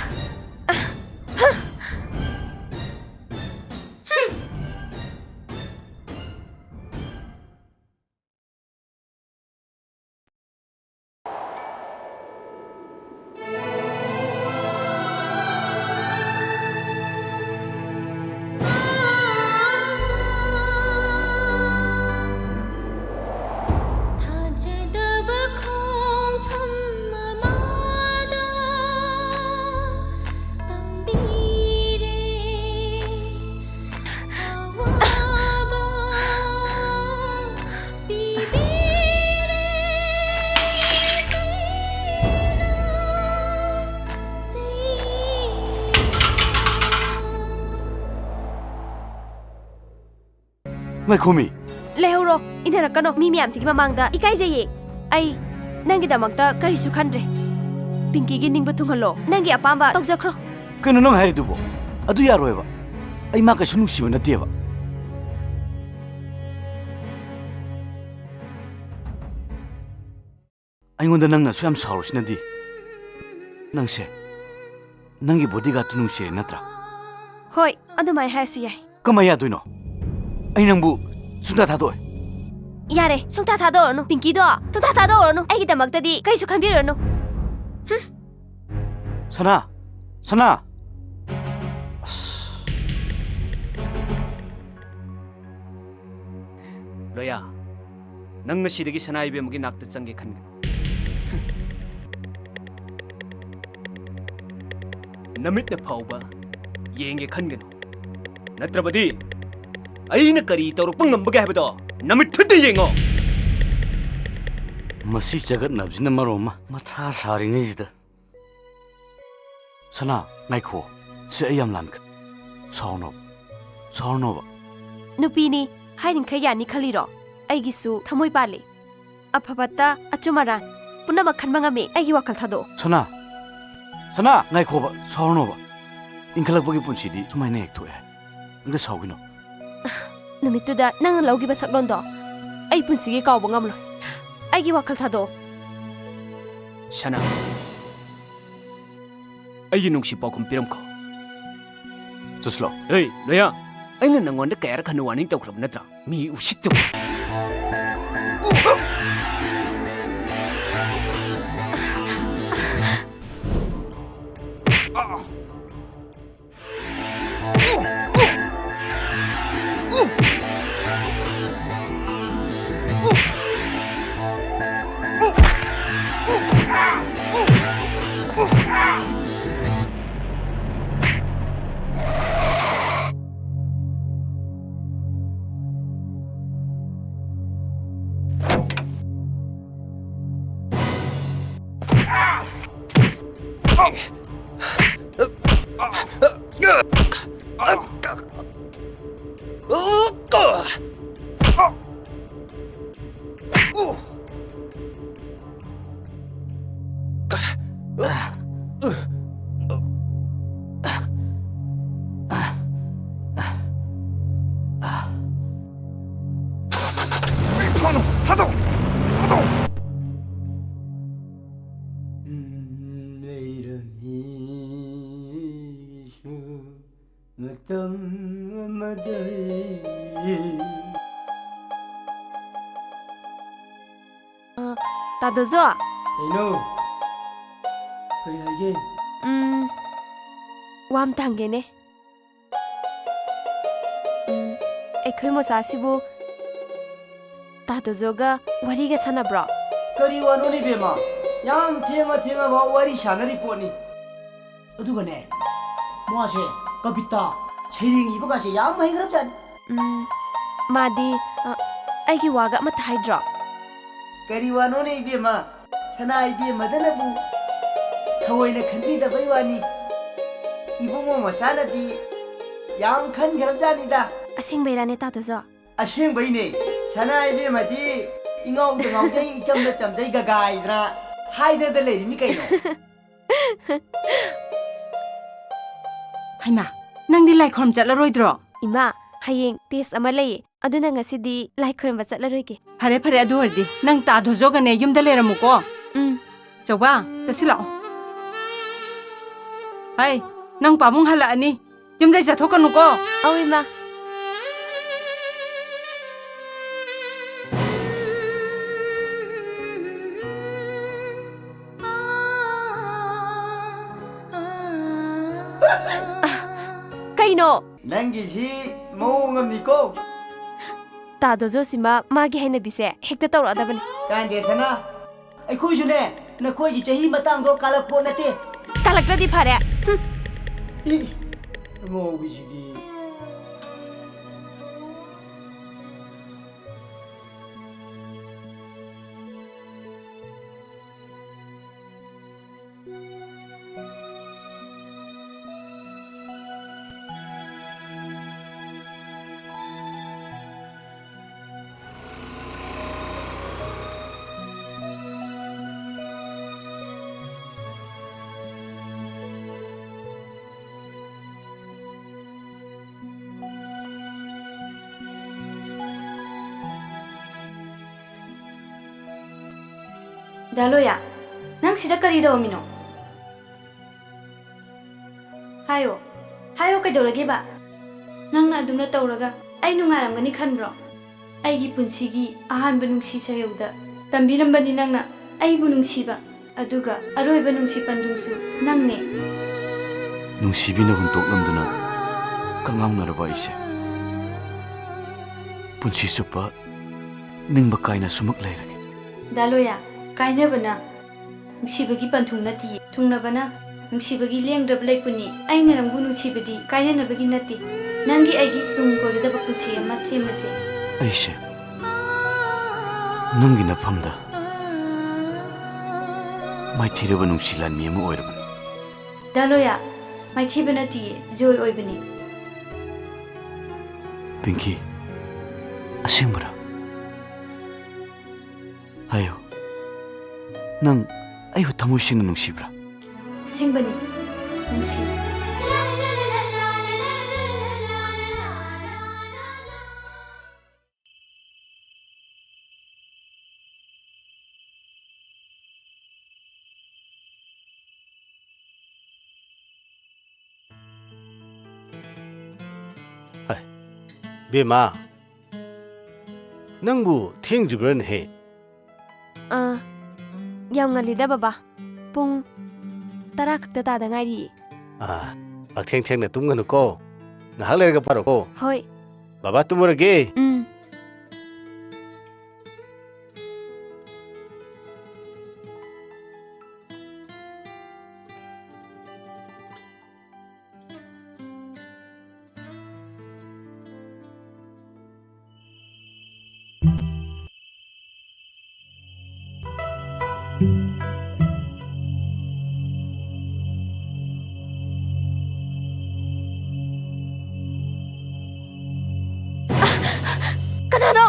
ꯊꯥꯖꯗꯕ ꯈꯣꯡꯐꯝ ꯑꯃꯗ ꯇꯝꯕꯤ ꯉꯥꯏꯈꯣꯃꯤ꯫ ꯂꯩꯍꯧꯔꯣ, ꯏꯟꯅꯔꯛꯀꯅꯣ꯫ ꯃꯤ ꯃꯌꯥꯝꯁꯤꯒꯤ ꯃꯃꯥꯡꯗ ꯏꯀꯥꯏꯖꯩꯌꯦ꯫ ꯑꯩ ꯅꯪꯒꯤꯗꯃꯛꯇ ꯀꯔꯤꯁꯨ ꯈꯟꯗ꯭ꯔꯦ꯫ ꯄꯤꯡꯀꯤꯒꯤ ꯅꯤꯡꯕ ꯊꯨꯡꯍꯜꯂꯣ꯫ ꯅꯪꯒꯤ ꯑꯄꯥꯝꯕ ꯇꯧꯖꯈ꯭ꯔꯣ꯫ ꯀꯩꯅꯣ ꯅꯪ ꯍꯥꯏꯔꯤꯗꯨꯕꯣ? ꯑꯗꯨ ꯌꯥꯔꯣꯏꯕ꯫ ꯑꯩ ꯃꯥ ꯀꯩꯁꯨ ꯅꯨꯡꯁꯤꯕ ꯅꯠꯇꯦꯕ꯫ ꯑꯩꯉꯣꯟꯗ ꯅꯪꯅ ꯑꯁꯨꯛ ꯌꯥꯝ ꯁꯥꯎꯔꯤꯁꯤꯅꯗꯤ, ꯅꯪꯁꯦ ꯅꯪꯒꯤ bodyguardꯇꯨ ꯅꯨꯡꯁꯤꯔꯦ ꯅꯠꯇ꯭ꯔꯥ? ꯍꯣꯏ, ꯑꯗꯨꯃꯥꯏ ꯍꯥꯏꯔꯁꯨ ꯌꯥꯏ꯫ ꯀꯃꯥꯏ ꯌꯥꯗꯣꯏꯅꯣ? ꯑꯩ ꯅꯪꯕꯨ ꯁꯨꯡꯊꯥ ꯊꯥꯗꯣꯛꯑꯣꯏ꯫ ꯌꯥꯔꯦ, ꯁꯨꯡꯊꯥ ꯊꯥꯗꯣꯛꯑꯅꯨ꯫ ꯄꯤꯡꯀꯤꯗꯣ ꯁꯨꯡꯊꯥ ꯊꯥꯗꯣꯛꯑꯅꯨ꯫ ꯑꯩꯒꯤꯗꯃꯛꯇꯗꯤ ꯀꯔꯤꯁꯨ ꯈꯟꯕꯤꯔꯨꯔꯅꯨ꯫ ꯍꯨꯝ꯫ ꯁꯅꯥ! ꯁꯅꯥ! ꯑꯁ꯫ ꯂꯣꯌꯥ, ꯅꯪ ꯉꯁꯤꯗꯒꯤ ꯁꯅꯥ ꯏꯕꯦꯝꯃꯒꯤ ꯅꯥꯛꯇ ꯆꯪꯒꯦ ꯈꯟꯒꯅꯨ꯫ ꯅꯃꯤꯠꯅ ꯐꯥꯎꯕ ꯌꯦꯡꯒꯦ ꯈꯟꯒꯅꯨ꯫ ꯅꯠꯇ꯭ꯔꯕꯗꯤ ꯑꯩꯅ ꯀꯔꯤ ꯇꯧꯔꯛꯄ ꯉꯝꯕꯒꯦ ꯍꯥꯏꯕꯗꯣ ꯅꯃꯤꯠꯊꯨꯠꯇ ꯌꯦꯡꯉꯣ꯫ ꯃꯁꯤ ꯆꯒꯠꯅꯕꯁꯤꯅ ꯃꯔꯣꯝ ꯑꯃ ꯃꯊꯥ ꯁꯥꯔꯤꯉꯩꯁꯤꯗ꯫ ꯁꯅꯥ, ꯉꯥꯏꯈꯣ꯫ ꯁꯤ ꯑꯩ ꯌꯥꯝ ꯂꯥꯟꯈ꯭ꯔꯦ꯫ ꯁꯥꯎꯔꯅꯣꯕ꯫ ꯁꯥꯎꯔꯅꯣꯕ꯫ ꯅꯨꯄꯤꯅꯤ, ꯍꯥꯏꯔꯤꯡꯈꯩ ꯌꯥꯅꯤ ꯈꯜꯂꯤꯔꯣ? ꯑꯩꯒꯤꯁꯨ ꯊꯃꯣꯏ ꯄꯥꯜꯂꯤ꯫ ꯑꯐ ꯐꯠꯇ, ꯑꯆꯨꯝ ꯑꯔꯥꯟ ꯄꯨꯝꯅꯃꯛ ꯈꯟꯕ ꯉꯝꯃꯤ꯫ ꯑꯩꯒꯤ ꯋꯥꯈꯜ ꯊꯥꯗꯣꯛꯑꯣ꯫ ꯁꯅꯥ! ꯁꯅꯥ! ꯉꯥꯏꯈꯣꯕ, ꯁꯥꯎꯔꯅꯣꯕ꯫ ꯏꯟꯈꯠꯂꯛꯄꯒꯤ ꯄꯨꯟꯁꯤꯗꯤ ꯁꯨꯃꯥꯏꯅ ꯍꯦꯛ ꯊꯣꯛꯑꯦ꯫ ꯑꯝꯇ ꯁꯥꯎꯒꯤꯅꯣ꯫ ꯅꯨꯃꯤꯠꯇꯨꯗ ꯅꯪꯅ ꯂꯧꯈꯤꯕ ꯁꯛꯂꯣꯟꯗꯣ ꯑꯩ ꯄꯨꯟꯁꯤꯒꯤ ꯀꯥꯎꯕ ꯉꯝꯂꯣꯏ꯫ ꯑꯩꯒꯤ ꯋꯥꯈꯜ ꯊꯥꯗꯣꯛꯑꯣ꯫ ꯁꯅꯥ, ꯑꯩꯒꯤ ꯅꯨꯡꯁꯤ ꯄꯥꯎꯈꯨꯝ ꯄꯤꯔꯝꯈꯣ꯫ ꯆꯠꯁꯤꯂꯣ꯫ ꯍꯦ, ꯂꯣꯌꯥ, ꯑꯩꯅ ꯅꯪꯉꯣꯟꯗ ꯀꯌꯥꯔꯛ ꯍꯟꯅ warning ꯇꯧꯈ꯭ꯔꯕ ꯅꯠꯇ꯭ꯔꯥ? ꯃꯤ ꯎꯁꯤꯠꯇꯕ꯫ ꯊꯥꯗꯣꯛ! ꯊꯥꯗꯣꯛ! ꯊꯥꯗꯣꯛ! ꯂꯩꯔꯝꯃꯤꯁꯨ ꯃꯇꯝ ꯑꯃꯗꯩ꯫ ꯑ, ꯇꯥꯗꯣꯖꯣ꯫ ꯀꯩꯅꯣ? ꯀꯩ ꯍꯥꯏꯒꯦ? ꯎꯝ, ꯋꯥ ꯑꯝꯇ ꯍꯪꯒꯦꯅꯦ꯫ ꯎꯝ, ꯑꯩꯈꯣꯏ ꯃꯣꯆꯥꯁꯤꯕꯨ ꯇꯥꯗꯣꯖꯣꯒ ꯋꯥꯔꯤꯒ ꯁꯥꯟꯅꯕ꯭ꯔꯣ? ꯀꯔꯤ ꯋꯥꯅꯣꯅꯦ ꯏꯕꯦꯝꯃ? ꯌꯥꯝ ꯊꯦꯡꯉ ꯊꯦꯡꯉꯐꯥꯎ ꯋꯥꯔꯤ ꯁꯥꯟꯅꯔꯤ ꯄꯣꯠꯅꯤ꯫ ꯑꯗꯨꯒꯅꯦ, ꯃꯥꯁꯦ ꯀꯕꯤꯇꯥ, ꯁꯩꯔꯦꯡ ꯏꯕꯒꯥꯁꯦ ꯌꯥꯝ ꯍꯩꯈ꯭ꯔꯕꯖꯥꯠꯅꯤ꯫ ꯎꯝ, ꯃꯥꯗꯤ, ꯑ, ꯑꯩꯒꯤ ꯋꯥꯒ ꯑꯃꯠꯇ ꯍꯥꯏꯗ꯭ꯔꯣ? ꯀꯔꯤ ꯋꯥꯅꯣꯅꯦ ꯏꯕꯦꯝꯃ? ꯁꯅꯥ ꯏꯕꯦꯝꯃꯗꯅꯕꯨ ꯊꯑꯣꯏꯅ ꯈꯟꯕꯤꯗꯕꯩ ꯋꯥꯅꯤ꯫ ꯏꯕꯨꯡꯉꯣ ꯃꯆꯥꯅꯗꯤ ꯌꯥꯝ ꯈꯟꯈ꯭ꯔꯕꯖꯥꯠꯅꯤꯗ꯫ ꯑꯁꯦꯡꯕꯩꯔꯥꯅꯦ, ꯇꯥꯗꯣꯖꯣ? ꯑꯁꯦꯡꯕꯩꯅꯦ꯫ ꯁꯅꯥ ꯏꯕꯦꯝꯃꯗꯤ ꯏꯉꯥꯎꯗ ꯉꯥꯎꯖꯩ, ꯏꯆꯝꯗ ꯆꯝꯖꯩ, ꯒꯒꯥꯏꯗꯅ ꯍꯥꯏꯗꯅ ꯂꯩꯔꯤꯃꯤ ꯀꯩꯅꯣ꯫ ꯍꯩꯃꯥ, ꯅꯪꯗꯤ ꯂꯥꯏ ꯈꯨꯔꯨꯝ ꯆꯠꯂꯔꯣꯏꯗ꯭ꯔꯣ? ꯏꯃꯥ, ꯍꯌꯦꯡ ꯇꯦꯁ ꯑꯃ ꯂꯩꯌꯦ, ꯑꯗꯨꯅ ꯉꯁꯤꯗꯤ ꯂꯥꯏ ꯈꯨꯔꯨꯝꯕ ꯆꯠꯂꯔꯣꯏꯒꯦ꯫ ꯐꯔꯦ, ꯐꯔꯦ, ꯑꯗꯨ ꯑꯣꯏꯔꯗꯤ ꯅꯪ ꯇꯥꯗꯣꯖꯣꯒꯅꯦ ꯌꯨꯝꯗ ꯂꯩꯔꯝꯃꯨꯀꯣ꯫ ꯎꯝ꯫ ꯆꯧꯕ, ꯆꯠꯁꯤꯜꯂꯛꯑꯣ꯫ ꯍꯩ, ꯅꯪ ꯄꯥꯕꯨꯡ ꯍꯜꯂꯛꯑꯅꯤ꯫ ꯌꯨꯝꯗꯩ ꯆꯠꯊꯣꯛꯀꯅꯨꯀꯣ꯫ ꯑꯧ, ꯏꯃꯥ꯫ ꯀꯩꯅꯣ? ꯅꯪꯒꯤꯁꯤ ꯃꯑꯣꯡ ꯑꯃꯅꯤꯀꯣ꯫ ꯇꯥꯗꯣꯖꯣꯁꯤꯃ ꯃꯥꯒꯤ ꯍꯩꯅꯕꯤꯁꯦ ꯍꯦꯛꯇ ꯇꯧꯔꯛꯑꯗꯕꯅꯤ꯫ ꯀꯥꯟꯗꯦ ꯁꯅꯥ, ꯑꯩꯈꯣꯏꯁꯨꯅꯦ ꯅꯈꯣꯏꯒꯤ ꯆꯍꯤ ꯃꯇꯥꯡꯗꯣ ꯀꯥꯜꯂꯛꯄꯣꯠ ꯅꯠꯇꯦ꯫ ꯀꯥꯜꯂꯛꯇ꯭ꯔꯗꯤ ꯐꯔꯦ꯫ ꯍꯨꯝ꯫ ꯏ, ꯑꯉꯥꯎꯕꯤꯁꯤꯗꯤ꯫ ꯗꯥ ꯂꯣꯌꯥ, ꯅꯪ ꯁꯤꯗ ꯀꯔꯤ ꯇꯧꯔꯝꯃꯤꯅꯣ? ꯍꯥꯏꯌꯣ, ꯍꯥꯏꯌꯣ, ꯀꯩꯗꯧꯔꯒꯦꯕ? ꯅꯪꯅ ꯑꯗꯨꯝꯅ ꯇꯧꯔꯒ ꯑꯩ ꯅꯨꯡꯉꯥꯏꯔꯝꯒꯅꯤ ꯈꯟꯕ꯭ꯔꯣ? ꯑꯩꯒꯤ ꯄꯨꯟꯁꯤꯒꯤ ꯑꯍꯥꯟꯕ ꯅꯨꯡꯁꯤ ꯁꯩꯌꯧꯗ ꯇꯝꯕꯤꯔꯝꯕꯅꯤ ꯅꯪꯅ ꯑꯩꯕꯨ ꯅꯨꯡꯁꯤꯕ, ꯑꯗꯨꯒ ꯑꯔꯣꯏꯕ ꯅꯨꯡꯁꯤ ꯄꯟꯗꯨꯡꯁꯨ ꯅꯪꯅꯦ꯫ ꯅꯨꯡꯁꯤꯕꯤꯅ ꯍꯨꯟꯗꯣꯛꯂꯝꯗꯨꯅ ꯀꯉꯥꯎꯅꯔꯕ ꯑꯩꯁꯦ ꯄꯨꯟꯁꯤ ꯆꯨꯞꯄ ꯅꯤꯡꯕ ꯀꯥꯏꯅ ꯁꯨꯃꯛ ꯂꯩꯔꯒꯦ꯫ ꯗꯥ ꯂꯣꯌꯥ, ꯀꯥꯏꯅꯕꯅ ꯅꯨꯡꯁꯤꯕꯒꯤ ꯄꯟꯊꯨꯡ ꯅꯠꯇꯤꯌꯦ꯫ ꯊꯨꯡꯅꯕꯅ ꯅꯨꯡꯁꯤꯕꯒꯤ ꯂꯦꯡꯗ꯭ꯔꯕ ꯂꯩꯄꯨꯅꯤ꯫ ꯑꯩꯅ ꯅꯪꯕꯨ ꯅꯨꯡꯁꯤꯕꯗꯤ ꯀꯥꯏꯅꯅꯕꯒꯤ ꯅꯠꯇꯦ꯫ ꯅꯪꯒꯤ ꯑꯩꯒꯤ ꯇꯨꯡ ꯀꯣꯏꯒꯗꯕ ꯄꯨꯟꯁꯤ ꯑꯃ ꯁꯦꯝꯃꯁꯦ꯫ ꯑꯩꯁꯦ ꯅꯪꯒꯤ ꯅꯐꯝꯗ ꯃꯥꯏꯊꯤꯔꯕ ꯅꯨꯡꯁꯤ ꯂꯥꯟꯃꯤ ꯑꯃ ꯑꯣꯏꯔꯕꯅꯤ꯫ ꯗꯥ ꯂꯣꯌꯥ, ꯃꯥꯏꯊꯤꯕ ꯅꯠꯇꯤꯌꯦ, ꯖꯣꯏ ꯑꯣꯏꯕꯅꯤ꯫ ꯄꯤꯡꯀꯤ, ꯑꯁꯦꯡꯕꯔꯥ? ꯍꯥꯏꯌꯨ, ꯅꯪ ꯑꯩꯕꯨ ꯊꯃꯣꯏ ꯁꯦꯡꯅ ꯅꯨꯡꯁꯤꯕ꯭ꯔꯥ? ꯑꯁꯦꯡꯕꯅꯤ, ꯅꯨꯡꯁꯤ꯫ ꯍꯥꯏ, ꯕꯦꯝꯃ, ꯅꯪꯕꯨ ꯊꯦꯡꯗ꯭ꯔꯤꯕ꯭ꯔꯥꯅꯦꯍꯦ? ꯑꯥ, ꯌꯥꯝ ꯉꯜꯂꯤꯗ, ꯕꯕꯥ꯫ ꯄꯨꯡ ꯇꯔꯥ ꯈꯛꯇ ꯇꯥꯗ ꯉꯥꯏꯔꯤꯌꯦ꯫ ꯑꯥ, ꯄꯥꯛꯊꯦꯡ ꯊꯦꯡꯅ ꯇꯨꯝꯒꯅꯨꯀꯣ꯫ ꯉꯥꯏꯍꯥꯛ ꯂꯩꯔꯒ ꯄꯥꯔꯣꯀꯣ꯫ ꯍꯣꯏ꯫ ꯕꯕꯥ ꯇꯨꯝꯃꯨꯔꯒꯦ꯫ ꯎꯝ꯫ ꯀꯅꯥꯅꯣ?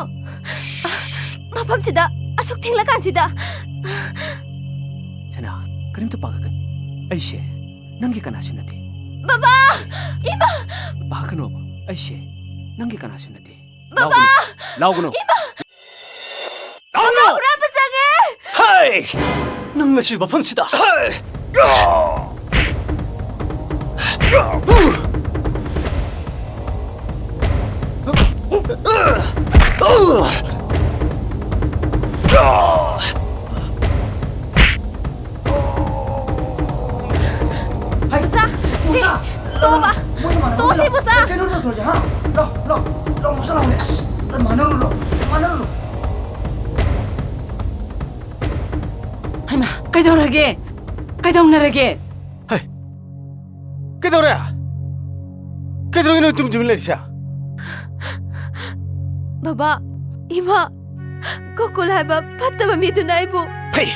ꯃꯐꯝꯁꯤꯗ ꯑꯁꯨꯛ ꯊꯦꯡꯂꯀꯥꯟꯁꯤꯗ꯫ ꯁꯅꯥ, ꯀꯔꯤꯝꯇ ꯄꯥꯈꯠꯀꯅꯨ꯫ ꯑꯩꯁꯦ ꯅꯪꯒꯤ ꯀꯅꯥꯁꯨ ꯅꯠꯇꯦ꯫ ꯕꯕꯥ! ꯏꯃꯥ! ꯄꯥꯈꯠꯀꯅꯣꯕ, ꯑꯩꯁꯦ ꯅꯪꯒꯤ ꯀꯅꯥꯁꯨ ꯅꯠꯇꯦ꯫ ꯕꯕꯥ! ꯂꯥꯎꯒꯅꯨ, ꯂꯥꯎꯒꯅꯨ꯫ ꯏꯃꯥ! ꯂꯥꯎꯒꯅꯨ! ꯕꯕꯥ, ꯍꯨꯔꯥꯟꯕ ꯆꯪꯉꯦ! ꯍꯥꯏ! ꯅꯪ ꯉꯁꯤ ꯃꯐꯝꯁꯤꯗ꯫ ꯍꯩ! ꯕꯨꯆꯥ, ꯁꯤ ꯕꯨꯆꯥ! ꯇꯣꯛꯑꯣꯕ꯫ ꯃꯣꯏ ꯃꯃꯥꯟꯅꯕ ꯇꯣꯛꯑꯣ ꯁꯤ, ꯂꯥꯛꯑꯣ꯫ ꯕꯨꯆꯥ! ꯀꯩꯅꯣ ꯇꯧꯔꯁꯦ, ꯍꯥ? ꯂꯥꯛꯑꯣ, ꯂꯥꯛꯑꯣ, ꯂꯥꯛꯑꯣ, ꯕꯨꯆꯥ, ꯂꯥꯛꯑꯣꯅꯦ꯫ ꯑꯁ, ꯂꯥꯛꯑꯣ, ꯃꯥꯟꯅꯔꯨꯔꯣ, ꯂꯥꯛꯑꯣ, ꯃꯥꯟꯅꯔꯨꯔꯣ꯫ ꯍꯩꯃꯥ, ꯀꯩꯗꯧꯔꯒꯦ? ꯀꯩꯗꯧꯅꯔꯒꯦ? ꯍꯩ! ꯀꯩꯗꯧꯔꯦ? ꯀꯩꯗꯧꯔꯒꯦ ꯅꯣꯏ ꯇꯨꯝ ꯇꯨꯃꯤꯟ ꯂꯩꯔꯤꯁꯦ? ꯕꯕꯥ, ꯏꯃꯥ, ꯒꯣꯀꯨꯜ ꯍꯥꯏꯕ ꯐꯠꯇꯕ ꯃꯤꯗꯨꯅ ꯑꯩꯕꯨ ꯐꯩ!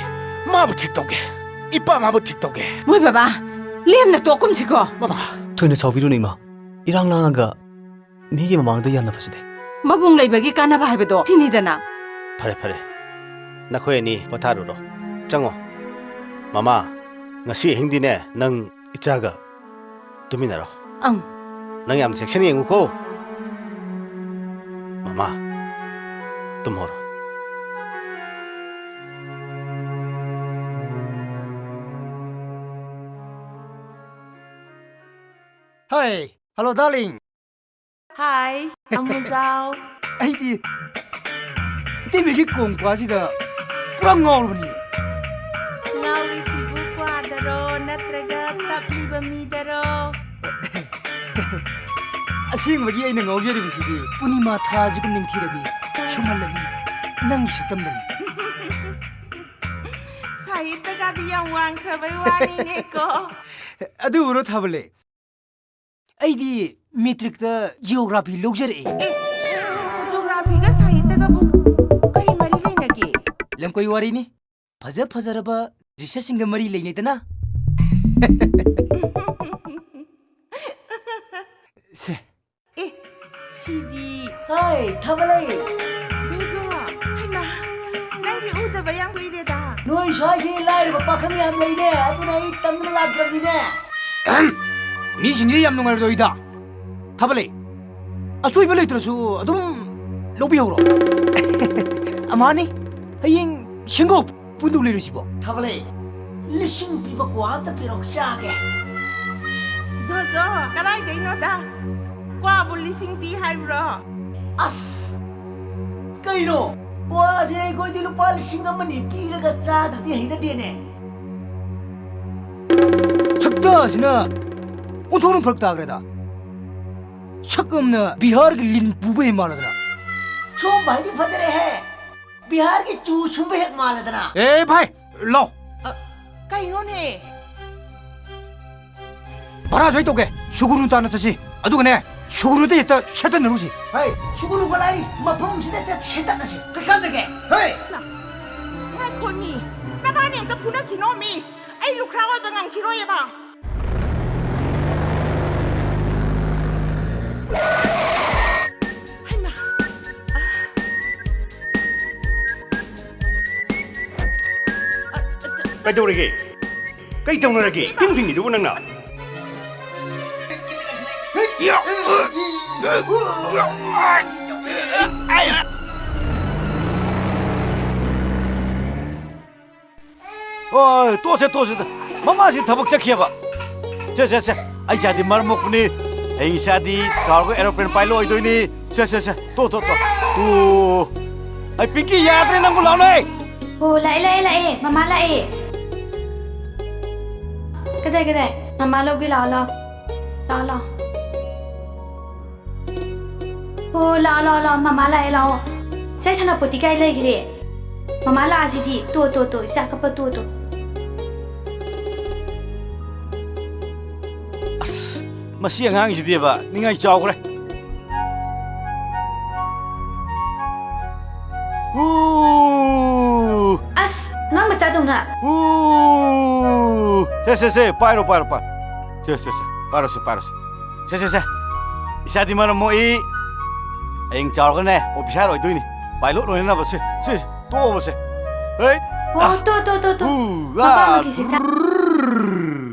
ꯃꯥꯕꯨ ꯊꯤꯛ ꯇꯧꯒꯦ꯫ ꯏꯄꯥ ꯃꯥꯕꯨ ꯊꯤꯛ ꯇꯧꯒꯦ꯫ ꯃꯣꯏ ꯕꯕꯥ, ꯂꯦꯝꯅ ꯇꯣꯛꯀꯨꯝꯁꯤꯀꯣ꯫ ꯃꯃꯥ꯫ ꯊꯣꯏꯅ ꯁꯥꯎꯕꯤꯔꯨꯅꯨ, ꯏꯃꯥ꯫ ꯏꯔꯥꯡ ꯂꯥꯡꯉꯒ ꯃꯤꯒꯤ ꯃꯃꯥꯡꯗ ꯌꯥꯝꯅ ꯐꯖꯗꯦ꯫ ꯃꯕꯨꯡ ꯂꯩꯕꯒꯤ ꯀꯥꯟꯅꯕ ꯍꯥꯏꯕꯗꯣ ꯁꯤꯅꯤꯗꯅ꯫ ꯐꯔꯦ, ꯐꯔꯦ꯫ ꯅꯈꯣꯏ ꯑꯅꯤ ꯄꯣꯊꯥꯔꯨꯔꯣ꯫ ꯆꯪꯉꯣ꯫ ꯃꯃꯥ, ꯉꯁꯤ ꯑꯍꯤꯡꯗꯤꯅꯦ, ꯅꯪ ꯏꯆꯥꯒ ꯇꯨꯃꯤꯟꯅꯔꯣ꯫ ꯑꯪ꯫ ꯅꯪ ꯌꯥꯝ ꯆꯦꯛꯁꯤꯟꯅ ꯌꯦꯡꯉꯨꯀꯣ꯫ ꯃꯃꯥ, ꯇꯨꯝꯍꯧꯔꯣ꯫ Hi, hello, darling. Hi, ꯑꯃꯨꯖꯥꯎ꯫ ꯑꯩꯗꯤ ꯏꯇꯩꯃꯒꯤ ꯀꯣꯡ ꯀ꯭ꯋꯥꯁꯤꯗ ꯄꯨꯔꯥ ꯉꯥꯎꯔꯕꯅꯤꯅꯦ꯫ ꯉꯥꯎꯔꯤꯁꯤꯕꯨ ꯀ꯭ꯋꯥꯗꯔꯣ, ꯅꯠꯇ꯭ꯔꯒ ꯇꯞꯂꯤꯕ ꯃꯤꯗꯔꯣ? ꯑꯁꯦꯡꯕꯒꯤ ꯑꯩꯅ ꯉꯥꯎꯖꯔꯤꯕꯁꯤꯗꯤ ꯄꯨꯔꯅꯤꯃꯥ ꯊꯥꯁꯤꯒꯨꯝ ꯅꯤꯡꯊꯤꯔꯕꯤ, ꯁꯨꯝꯍꯜꯂꯕꯤ ꯅꯪꯒꯤ ꯁꯛꯇꯝꯗꯅꯤ꯫ ꯁꯥꯍꯤꯠꯇꯒꯗꯤ ꯌꯥꯝ ꯋꯥꯡꯈ꯭ꯔꯕꯩ ꯋꯥꯅꯤꯅꯦꯀꯣ꯫ ꯑꯗꯨꯕꯨꯔꯣ ꯊꯥꯕꯂꯩ? ꯑꯩꯗꯤ ꯃꯦꯇ꯭ꯔꯤꯛꯇ ꯖꯤꯑꯣꯒ꯭ꯔꯥꯐꯤ ꯂꯧꯖꯔꯛꯑꯦ꯫ ꯑꯦ, ꯖꯤꯑꯣꯒ꯭ꯔꯥꯐꯤꯒ ꯁꯥꯍꯤꯠꯇꯒꯕꯨ ꯀꯔꯤ ꯃꯔꯤ ꯂꯩꯅꯒꯦ? ꯂꯝꯀꯣꯏ ꯋꯥꯔꯤꯅꯤ꯫ ꯐꯖ ꯐꯖꯔꯕ ꯗ꯭ꯔꯤꯁ꯭ꯌꯁꯤꯡꯒ ꯃꯔꯤ ꯂꯩꯅꯩꯗꯅ꯫ ꯁꯦ꯫ ꯑꯦ, ꯁꯤꯗꯤ꯫ ꯍꯥꯏ, ꯊꯥꯕꯂꯩ꯫ ꯕꯦꯖꯣ, ꯍꯩꯃꯥ, ꯅꯪꯗꯤ ꯎꯗꯕ ꯌꯥꯝ ꯀꯨꯏꯔꯦꯗ꯫ ꯅꯣꯏ ꯁ꯭ꯋꯥꯏꯁꯤ ꯂꯥꯏꯔꯕ ꯄꯥꯈꯪ ꯌꯥꯝ ꯂꯩꯅꯦ, ꯑꯗꯨꯅ ꯑꯩ ꯇꯟꯗꯅ ꯂꯥꯛꯇ꯭ꯔꯕꯅꯤꯅꯦ꯫ ꯑꯍꯝ, ꯃꯤꯁꯤꯡꯁꯤ ꯌꯥꯝ ꯅꯨꯡꯉꯥꯏꯔꯣꯏꯗ꯫ ꯊꯥꯕꯂꯩ, ꯑꯆꯣꯏꯕ ꯂꯩꯇ꯭ꯔꯁꯨ ꯑꯗꯨꯝ ꯂꯧꯕꯤꯍꯧꯔꯣ꯫ ꯑꯃꯍꯥꯅꯤ, ꯍꯌꯦꯡ ꯁꯦꯡꯒꯣ ꯄꯨꯟꯗꯧ ꯂꯩꯔꯤꯁꯤꯕꯣ? ꯊꯥꯒꯠꯂꯦ꯫ ꯂꯤꯁꯤꯡ ꯄꯤꯕ ꯀ꯭ꯋꯥ ꯑꯝꯇ ꯄꯤꯔꯛꯑꯣ, ꯆꯥꯒꯦ꯫ ꯗꯣꯖꯣ, ꯀꯗꯥꯏꯗꯩꯅꯣꯗ? ꯀ꯭ꯋꯥꯕꯨ ꯂꯤꯁꯤꯡ ꯄꯤ ꯍꯥꯏꯕ꯭ꯔꯣ? ꯑꯁ! ꯀꯩꯅꯣ? ꯀ꯭ꯋꯥꯁꯦ ꯑꯩꯈꯣꯏꯗꯤ ꯂꯨꯄꯥ ꯂꯤꯁꯤꯡ ꯑꯃ ꯑꯅꯤ ꯄꯤꯔꯒ ꯆꯥꯗ꯭ꯔꯗꯤ ꯍꯩꯅꯗꯦꯅꯦ꯫ ꯁꯛꯇꯥꯁꯤꯅ ꯑꯣꯟꯊꯣꯛꯅ ꯐꯔꯛ ꯇꯥꯈ꯭ꯔꯦꯗ꯫ ꯁꯛ ꯑꯃꯅ ꯕꯤꯍꯥꯔꯒꯤ ꯂꯤꯟ ꯄꯨꯕ ꯍꯦꯛ ꯃꯥꯜꯂꯗꯅ꯫ ꯁꯣꯝꯕ ꯍꯥꯏꯗꯤ ꯐꯖꯔꯦꯍꯦ꯫ ꯕꯤꯍꯥꯔꯒꯤ ꯆꯨ ꯁꯨꯝꯕ ꯍꯦꯛ ꯃꯥꯜꯂꯗꯅ꯫ ꯑꯦ ꯚꯥꯏ, ꯂꯥꯎ꯫ ꯑ, ꯀꯩꯅꯣꯅꯦ? ꯚꯔꯥꯁꯨ ꯑꯩ ꯇꯧꯒꯦ꯫ ꯁꯨꯒꯨꯅꯨ ꯇꯥꯅ ꯆꯠꯁꯤ꯫ ꯑꯗꯨꯒꯅꯦ, ꯁꯨꯒꯨꯅꯨꯗ ꯍꯦꯛꯇ ꯁꯦꯠꯇꯠꯅꯔꯨꯁꯤ꯫ ꯍꯩ, ꯁꯨꯒꯨꯅꯨ ꯈꯣꯠꯂꯥꯏꯔꯤ ꯃꯐꯝꯁꯤꯗ ꯍꯦꯛꯇ ꯁꯦꯠꯇꯠꯅꯁꯤ꯫ ꯀꯩꯀꯥꯟꯗꯒꯦ? ꯍꯩ! ꯉꯥꯏꯈꯣꯃꯤ, ꯅꯕꯥꯅꯤ ꯑꯝꯇ ꯐꯨꯅꯈꯤꯅꯣꯃꯤ꯫ ꯑꯩ ꯂꯨꯈ꯭ꯔꯥ ꯑꯣꯏꯕ ꯉꯝꯈꯤꯔꯣꯏꯑꯕ꯫ ꯍꯩꯃꯥ! ꯀꯩꯗꯧꯔꯒꯦ? ꯀꯩ ꯇꯧꯅꯔꯒꯦ? ꯄꯤꯡ ꯐꯤꯡꯉꯤꯗꯨꯕꯨ ꯅꯪꯅ? ꯑꯣ, ꯇꯣꯛꯁꯦ, ꯇꯣꯛꯁꯦ, ꯇꯣꯛ-, ꯃꯃꯥꯁꯤ ꯊꯕꯛ ꯆꯠꯈꯤꯑꯕ꯫ ꯁꯦ, ꯁꯦ, ꯁꯦ, ꯑꯩ ꯏꯆꯥꯗꯤ ꯃꯔꯝ ꯃꯣꯛꯄꯅꯤ꯫ ꯑꯩ ꯏꯆꯥꯗꯤ ꯆꯥꯎꯔꯒ aeroplane pilot ꯑꯣꯏꯗꯣꯏꯅꯤ꯫ ꯁꯦ, ꯁꯦ, ꯁꯦ, ꯇꯣꯛ, ꯇꯣꯛ, ꯇꯣꯛ꯫ ꯑꯣ, ꯑꯩ ꯄꯤꯡꯀꯤ ꯌꯥꯗ꯭ꯔꯦ, ꯅꯪꯕꯨ ꯂꯥꯎꯅꯦ꯫ ꯑꯣ, ꯂꯥꯛꯑꯦ, ꯂꯥꯛꯑꯦ, ꯂꯥꯛꯑꯦ, ꯃꯃꯥ ꯂꯥꯛꯑꯦ꯫ ꯀꯗꯥꯏ, ꯀꯗꯥꯏ? ꯃꯃꯥ ꯂꯧꯒꯦ, ꯂꯥꯛꯑꯣ, ꯂꯥꯛꯑꯣ꯫ ꯂꯥꯛꯑꯣ, ꯂꯥꯛꯑꯣ꯫ ꯑꯣ, ꯂꯥꯛꯑꯣ, ꯂꯥꯛꯑꯣ, ꯂꯥꯛꯑꯣ, ꯃꯃꯥ ꯂꯥꯛꯑꯦ, ꯂꯥꯛꯑꯣ꯫ ꯁꯦ, ꯁꯥꯟꯅꯄꯣꯠꯇꯤ ꯀꯥꯏ ꯂꯩꯈ꯭ꯔꯦ? ꯃꯃꯥ ꯂꯥꯛꯑꯁꯤꯗꯤ꯫ ꯇꯣ, ꯇꯣ, ꯇꯣ, ꯏꯆꯥ ꯀꯞꯄ ꯇꯣ, ꯇꯣ꯫ ꯑꯁ, ꯃꯁꯤ ꯑꯉꯥꯡꯁꯤꯗꯤꯕ, ꯅꯤꯡꯉꯥꯏ ꯆꯥꯎꯈ꯭ꯔꯦ꯫ ꯎ! ꯑꯁ, ꯑꯉꯥꯡ ꯃꯆꯥꯗꯧꯅ꯫ ꯎ! ꯁꯦ, ꯁꯦ, ꯁꯦ, ꯄꯥꯏꯔꯣ, ꯄꯥꯏꯔꯣ, ꯄꯥꯏꯔꯣ꯫ ꯁꯦ, ꯁꯦ, ꯁꯦ, ꯄꯥꯏꯔꯣꯁꯦ, ꯄꯥꯏꯔꯣꯁꯦ꯫ ꯁꯦ, ꯁꯦ, ꯁꯦ꯫ ꯏꯆꯥꯗꯤ ꯃꯔꯝ ꯃꯣꯛꯏ꯫ ꯍꯌꯦꯡ ꯆꯥꯎꯔꯒꯅꯦ, officer ꯑꯣꯏꯗꯣꯏꯅꯤ꯫ Pilot ꯑꯣꯏꯅꯅꯕ, ꯁꯦ, ꯁꯦ, ꯇꯣꯛꯑꯣꯕꯁꯦ꯫ ꯍꯦ! ꯑꯣ, ꯑꯥ! ꯇꯣ, ꯇꯣ, ꯇꯣ, ꯇꯣ꯫ ꯎ! ꯃꯄꯥ ꯑꯥ! ꯃꯈꯩꯁꯦ ꯆꯥ- ꯕ꯭ꯔꯔ!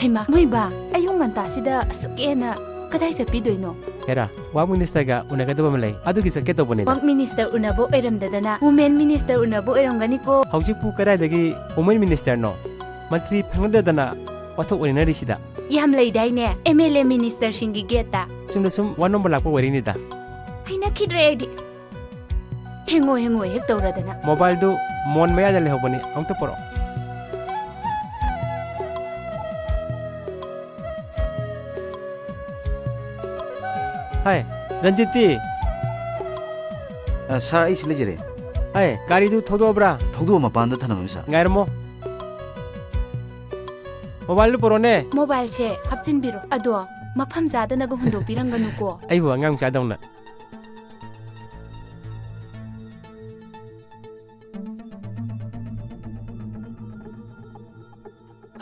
ꯍꯩꯃꯥ, ꯃꯣꯏꯕꯥ, ꯑꯌꯨꯛ ꯉꯟꯇꯥꯁꯤꯗ ꯑꯁꯨꯛ ꯍꯦꯟꯅ ꯀꯗꯥꯏ ꯆꯠꯄꯤꯗꯣꯏꯅꯣ? ꯍꯦꯔꯥ, ꯋꯥꯔꯛ ꯃꯤꯅꯤꯁꯇꯔꯒ ꯎꯅꯒꯗꯕ ꯑꯃ ꯂꯩ, ꯑꯗꯨꯒꯤ ꯆꯠꯀꯦ ꯇꯧꯕꯅꯤꯗ꯫ ꯋꯥꯔꯛ ꯃꯤꯅꯤꯁꯇꯔ ꯎꯅꯕ ꯑꯣꯏꯔꯝꯗꯗꯅ ꯋꯨꯃꯦꯟ ꯃꯤꯅꯤꯁꯇꯔ ꯎꯅꯕ ꯑꯣꯏꯔꯝꯒꯅꯤꯀꯣ꯫ ꯍꯧꯖꯤꯛꯄꯨ ꯀꯗꯥꯏꯗꯒꯤ ꯋꯨꯃꯦꯟ ꯃꯤꯅꯤꯁꯇꯔꯅꯣ? ꯃꯟꯇ꯭ꯔꯤ ꯐꯪꯅꯗꯗꯅ ꯋꯥꯊꯣꯛ ꯑꯣꯏꯅꯔꯤꯁꯤꯗ꯫ ꯌꯥꯝ ꯂꯩꯗꯥꯏꯅꯦ, ꯑꯦꯝ ꯑꯦꯜ ꯑꯦ ꯃꯤꯅꯤꯁꯇꯔꯁꯤꯡꯒꯤ ꯒꯦꯠꯇ꯫ ꯆꯨꯝꯅ ꯁꯨꯝ ꯋꯥ ꯅꯣꯝꯕ ꯂꯥꯛꯄ ꯑꯣꯏꯔꯤꯅꯤꯗ꯫ ꯍꯩꯅꯈꯤꯗ꯭ꯔꯦ ꯑꯩꯗꯤ꯫ ꯍꯦꯡꯉꯣ ꯍꯦꯡꯉꯣ ꯍꯦꯛ ꯇꯧꯔꯗꯅ꯫ ꯃꯣꯕꯥꯏꯜꯗꯨ ꯃꯣꯟ ꯃꯌꯥꯗ ꯂꯩꯍꯧꯕꯅꯤ, ꯑꯃꯨꯛꯇ ꯄꯨꯔꯛꯑꯣ꯫ ꯍꯥꯏ, ꯔꯟꯖꯤꯠꯇꯤ? ꯑ, ꯁꯥꯔ, ꯑꯩ ꯁꯤ ꯂꯩꯖꯔꯦ꯫ ꯍꯥꯏ, ꯒꯥꯔꯤꯗꯨ ꯊꯧꯗꯣꯛꯑꯕ꯭ꯔꯥ? ꯊꯧꯗꯣꯛꯑ ꯃꯄꯥꯟꯗ ꯊꯅꯝꯃꯤ, ꯁꯥꯔ꯫ ꯉꯥꯏꯔꯝꯃꯣ꯫ ꯃꯣꯕꯥꯏꯜꯗꯨ ꯄꯨꯔꯛꯑꯣꯅꯦ꯫ ꯃꯣꯕꯥꯏꯜꯁꯦ ꯍꯥꯞꯆꯤꯟꯕꯤꯔꯣ꯫ ꯑꯗꯣ ꯃꯐꯝ ꯆꯥꯗꯅꯒ ꯍꯨꯟꯗꯣꯛꯄꯤꯔꯝꯒꯅꯨꯀꯣ꯫ ꯑꯩꯕꯨ ꯑꯉꯥꯡ ꯃꯆꯥꯗꯧꯅ꯫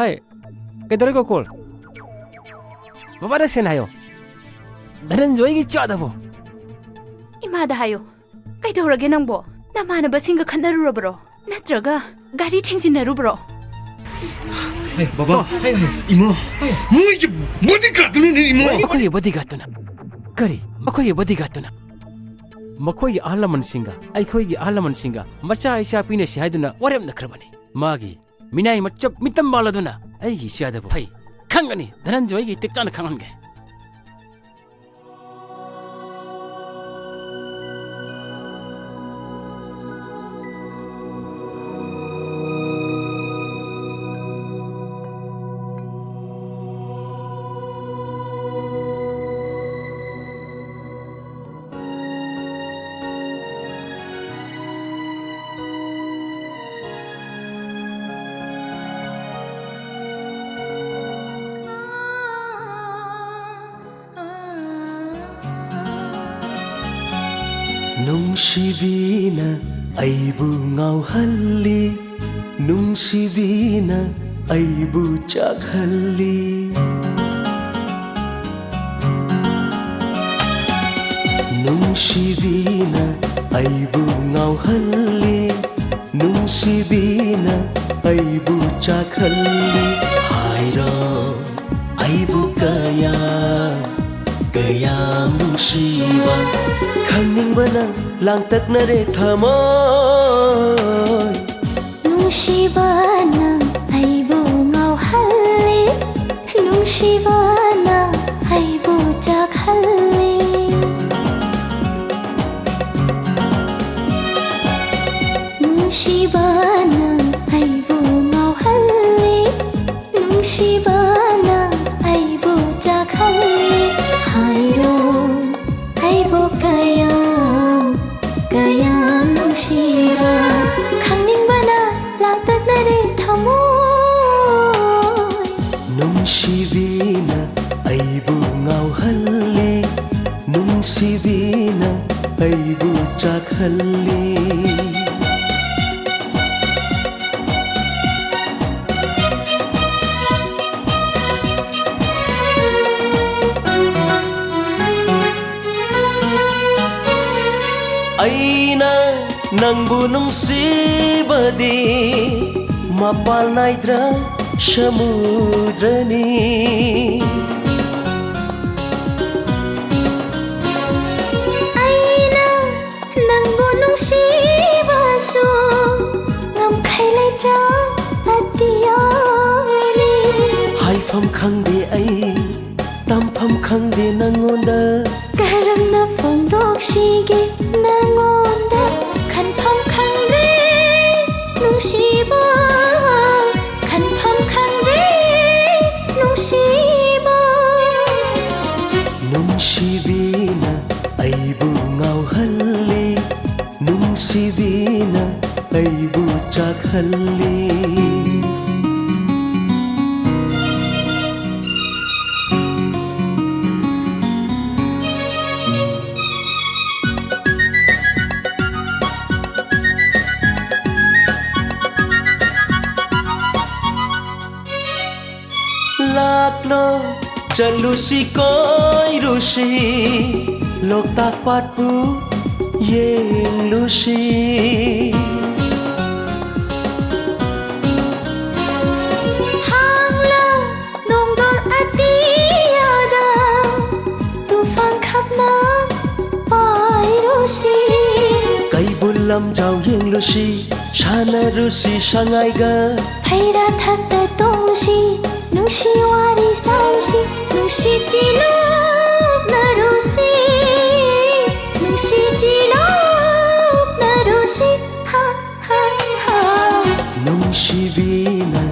ꯍꯥꯏ, ꯀꯩꯗꯧꯔꯦ ꯒꯣꯀꯨꯜ? ꯕꯕꯥꯗ ꯁꯦꯟ ꯍꯥꯏꯌꯣ꯫ ꯙꯅꯟꯖꯣꯏꯒꯤ ꯆꯥꯗꯕꯣ꯫ ꯏꯃꯥꯗ ꯍꯥꯏꯌꯣ꯫ ꯀꯩꯗꯧꯔꯒꯦ ꯅꯪꯕꯣ? ꯅꯃꯥꯟꯅꯕꯁꯤꯡꯒ ꯈꯠꯅꯔꯨꯔꯕꯔꯣ? ꯅꯠꯇ꯭ꯔꯒ ꯒꯥꯔꯤ ꯊꯦꯡꯖꯤꯟꯅꯔꯨꯕ꯭ꯔꯣ? ꯑꯦ, ꯕꯕꯥ, ꯍꯥꯏꯌꯣ, ꯍꯥꯏꯌꯣ꯫ ꯏꯃꯥ, ꯃꯣꯏꯒꯤ ꯕꯣꯗꯤꯒꯥꯔꯗꯇꯨꯅꯅꯦ, ꯏꯃꯥ꯫ ꯃꯈꯣꯏꯒꯤ ꯕꯣꯗꯤꯒꯥꯔꯗꯇꯨꯅ? ꯀꯔꯤ? ꯃꯈꯣꯏꯒꯤ ꯕꯣꯗꯤꯒꯥꯔꯗꯇꯨꯅ? ꯃꯈꯣꯏꯒꯤ ꯑꯍꯜ ꯂꯃꯟꯁꯤꯡꯒ, ꯑꯩꯈꯣꯏꯒꯤ ꯑꯍꯜ ꯂꯃꯟꯁꯤꯡꯒ ꯃꯆꯥ ꯏꯆꯥ ꯄꯤꯅꯁꯤ ꯍꯥꯏꯗꯨꯅ ꯋꯥꯔꯦꯞꯅꯈ꯭ꯔꯕꯅꯤ꯫ ꯃꯥꯒꯤ ꯃꯤꯅꯥꯏ ꯃꯆꯞ ꯃꯤꯇꯝ ꯃꯥꯜꯂꯗꯨꯅ ꯑꯩꯒꯤ ꯏꯆꯥꯗꯕꯨ ꯐꯩ ꯈꯪꯒꯅꯤ꯫ ꯙꯅꯟꯖꯣꯏꯒꯤ ꯇꯦꯛꯆꯥꯅ ꯈꯪꯍꯟꯒꯦ꯫ ꯅꯨꯡꯁꯤꯕꯤꯅ ꯑꯩꯕꯨ ꯉꯥꯎꯍꯜꯂꯤ, ꯅꯨꯡꯁꯤꯕꯤꯅ ꯑꯩꯕꯨ ꯆꯥꯛꯍꯜꯂꯤ꯫ ꯅꯨꯡꯁꯤꯕꯤꯅ ꯑꯩꯕꯨ ꯉꯥꯎꯍꯜꯂꯤ, ꯅꯨꯡꯁꯤꯕꯤꯅ ꯑꯩꯕꯨ ꯆꯥꯛꯍꯜꯂꯤ꯫ ꯍꯥꯏꯔꯣ ꯑꯩꯕꯨ ꯀꯌꯥ, ꯀꯌꯥ ꯅꯨꯡꯁꯤꯕ, ꯈꯪꯅꯤꯡꯕꯅ ꯂꯥꯡꯇꯛꯅꯔꯦ ꯊꯃꯣꯏ꯫ ꯅꯨꯡꯁꯤꯕꯅ ꯑꯩꯕꯨ ꯉꯥꯎꯍꯜꯂꯤ, ꯅꯨꯡꯁꯤꯕꯅ ꯑꯩꯕꯨ ꯆꯥꯛꯍꯜꯂꯤ꯫ ꯅꯨꯡꯁꯤꯕꯅ ꯑꯩꯕꯨ ꯉꯥꯎꯍꯜꯂꯤ, ꯅꯨꯡꯁꯤꯕꯅ ꯑꯩꯕꯨ ꯆꯥꯛꯍꯜꯂꯤ꯫ ꯍꯥꯏꯔꯣ ꯑꯩꯕꯨ ꯆꯥꯛꯍꯜꯂꯤ꯫ ꯑꯩꯅ ꯅꯪꯕꯨ ꯅꯨꯡꯁꯤꯕꯗꯤ ꯃꯄꯥꯟ ꯅꯥꯏꯗ꯭ꯔ ꯁꯃꯨꯗ꯭ꯔꯅꯤ꯫ ꯑꯩꯅ ꯅꯪꯕꯨ ꯅꯨꯡꯁꯤꯕꯁꯨ ꯉꯝꯈꯩ ꯂꯩꯇ꯭ꯔ ꯑꯇꯤꯌꯥꯅꯤ꯫ ꯍꯥꯏꯐꯝ ꯈꯪꯗꯦ ꯑꯩ, ꯇꯝꯐꯝ ꯈꯪꯗꯦ ꯅꯪꯉꯣꯟꯗ꯫ ꯀꯔꯝꯅ ꯐꯣꯡꯗꯣꯛꯁꯤꯒꯦ ꯅꯪꯉꯣꯟꯗ? ꯈꯟꯐꯝ ꯈꯪꯗ꯭ꯔꯦ ꯅꯨꯡꯁꯤꯕ, ꯈꯟꯐꯝ ꯈꯪꯗ꯭ꯔꯦ ꯅꯨꯡꯁꯤꯕ꯫ ꯅꯨꯡꯁꯤꯕꯤꯅ ꯑꯩꯕꯨ ꯉꯥꯎꯍꯜꯂꯤ, ꯅꯨꯡꯁꯤꯕꯤꯅ ꯑꯩꯕꯨ ꯆꯥꯛꯍꯜꯂꯤ꯫ ꯂꯥꯛꯂꯣ, ꯆꯠꯂꯨꯁꯤ, ꯀꯣꯏꯔꯨꯁꯤ, ꯂꯣꯛꯇꯥꯛ ꯄꯥꯠꯄꯨ ꯌꯦꯡꯂꯨꯁꯤ꯫ ꯍꯥꯡꯂꯣ, ꯅꯣꯡꯗꯣꯜ ꯑꯇꯤꯌꯥꯗ ꯇꯨꯐꯥꯟ ꯈꯞꯅ ꯄꯥꯏꯔꯨꯁꯤ꯫ ꯀꯩꯕꯨꯜ ꯂꯝꯖꯥꯎ ꯌꯦꯡꯂꯨꯁꯤ, ꯁꯥꯟꯅꯔꯨꯁꯤ ꯁꯉꯥꯏꯒ꯫ ꯐꯩꯔꯥ ꯊꯛꯇ ꯇꯣꯡꯁꯤ, ꯅꯨꯡꯁꯤ ꯋꯥꯔꯤ ꯁꯥꯎꯁꯤ, ꯅꯨꯡꯁꯤ ꯆꯤꯂꯣꯛꯅꯔꯨꯁꯤ, ꯅꯨꯡꯁꯤ ꯆꯤꯂꯣꯛꯅꯔꯨꯁꯤ꯫ ꯍꯥ, ꯍꯥ, ꯍꯥ꯫ ꯅꯨꯡꯁꯤꯕꯤꯅ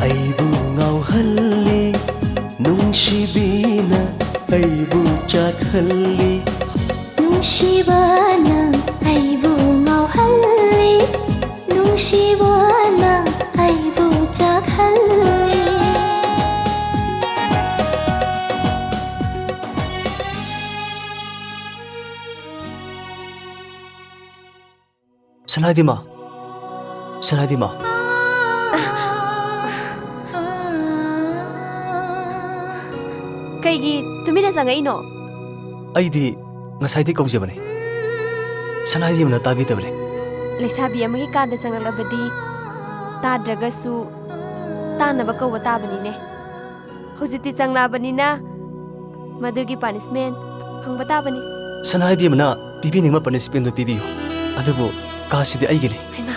ꯑꯩꯕꯨ ꯉꯥꯎꯍꯜꯂꯤ, ꯅꯨꯡꯁꯤꯕꯤꯅ ꯑꯩꯕꯨ ꯆꯥꯛꯍꯜꯂꯤ꯫ ꯅꯨꯡꯁꯤꯕꯅ ꯑꯩꯕꯨ ꯉꯥꯎꯍꯜꯂꯤ, ꯅꯨꯡꯁꯤꯕꯅ ꯑꯩꯕꯨ ꯆꯥꯛꯍꯜꯂꯤ꯫ ꯁꯅꯥꯏꯕꯤꯃ, ꯁꯅꯥꯏꯕꯤꯃ꯫ ꯀꯩꯒꯤ ꯇꯨꯃꯤꯟꯅ ꯆꯪꯉꯛꯏꯅꯣ? ꯑꯩꯗꯤ ꯉꯁꯥꯏꯗꯤ ꯀꯧꯖꯕꯅꯦ꯫ ꯁꯅꯥꯏꯕꯤꯃꯅ ꯇꯥꯕꯤꯗꯕꯅꯦ꯫ ꯂꯩꯁꯥꯕꯤ ꯑꯃꯒꯤ ꯀꯥꯗ ꯆꯪꯂꯛꯂꯕꯗꯤ ꯇꯥꯗ꯭ꯔꯒꯁꯨ ꯇꯥꯅꯕ ꯀꯧꯕ ꯇꯥꯕꯅꯤꯅꯦ꯫ ꯍꯧꯖꯤꯛꯇꯤ ꯆꯪꯂꯛꯑꯕꯅꯤꯅ ꯃꯗꯨꯒꯤ punishment ꯐꯪꯕ ꯇꯥꯕꯅꯤ꯫ ꯁꯅꯥꯏꯕꯤꯃꯅ ꯄꯤꯕꯤꯅꯤꯡꯕ punishmentꯗꯨ ꯄꯤꯕꯤꯌꯨ꯫ ꯑꯗꯨꯕꯨ ꯀꯥꯁꯤꯗꯤ ꯑꯩꯒꯤꯅꯤ꯫ ꯍꯩꯃꯥ꯫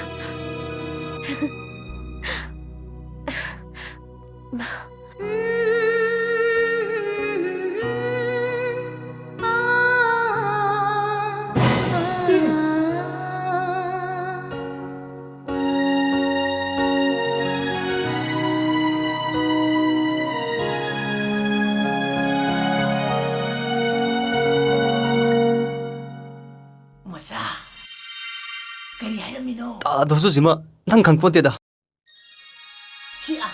ꯏꯃꯥ꯫ ꯃꯆꯥ, ꯀꯔꯤ ꯍꯥꯏꯔꯝꯃꯤꯅꯣ? ꯑꯥ, ꯗꯣꯁꯨꯖꯤꯃ, ꯅꯪ ꯈꯪꯄꯣꯟꯇꯦꯗ꯫ ꯁꯤ, ꯑꯥ꯫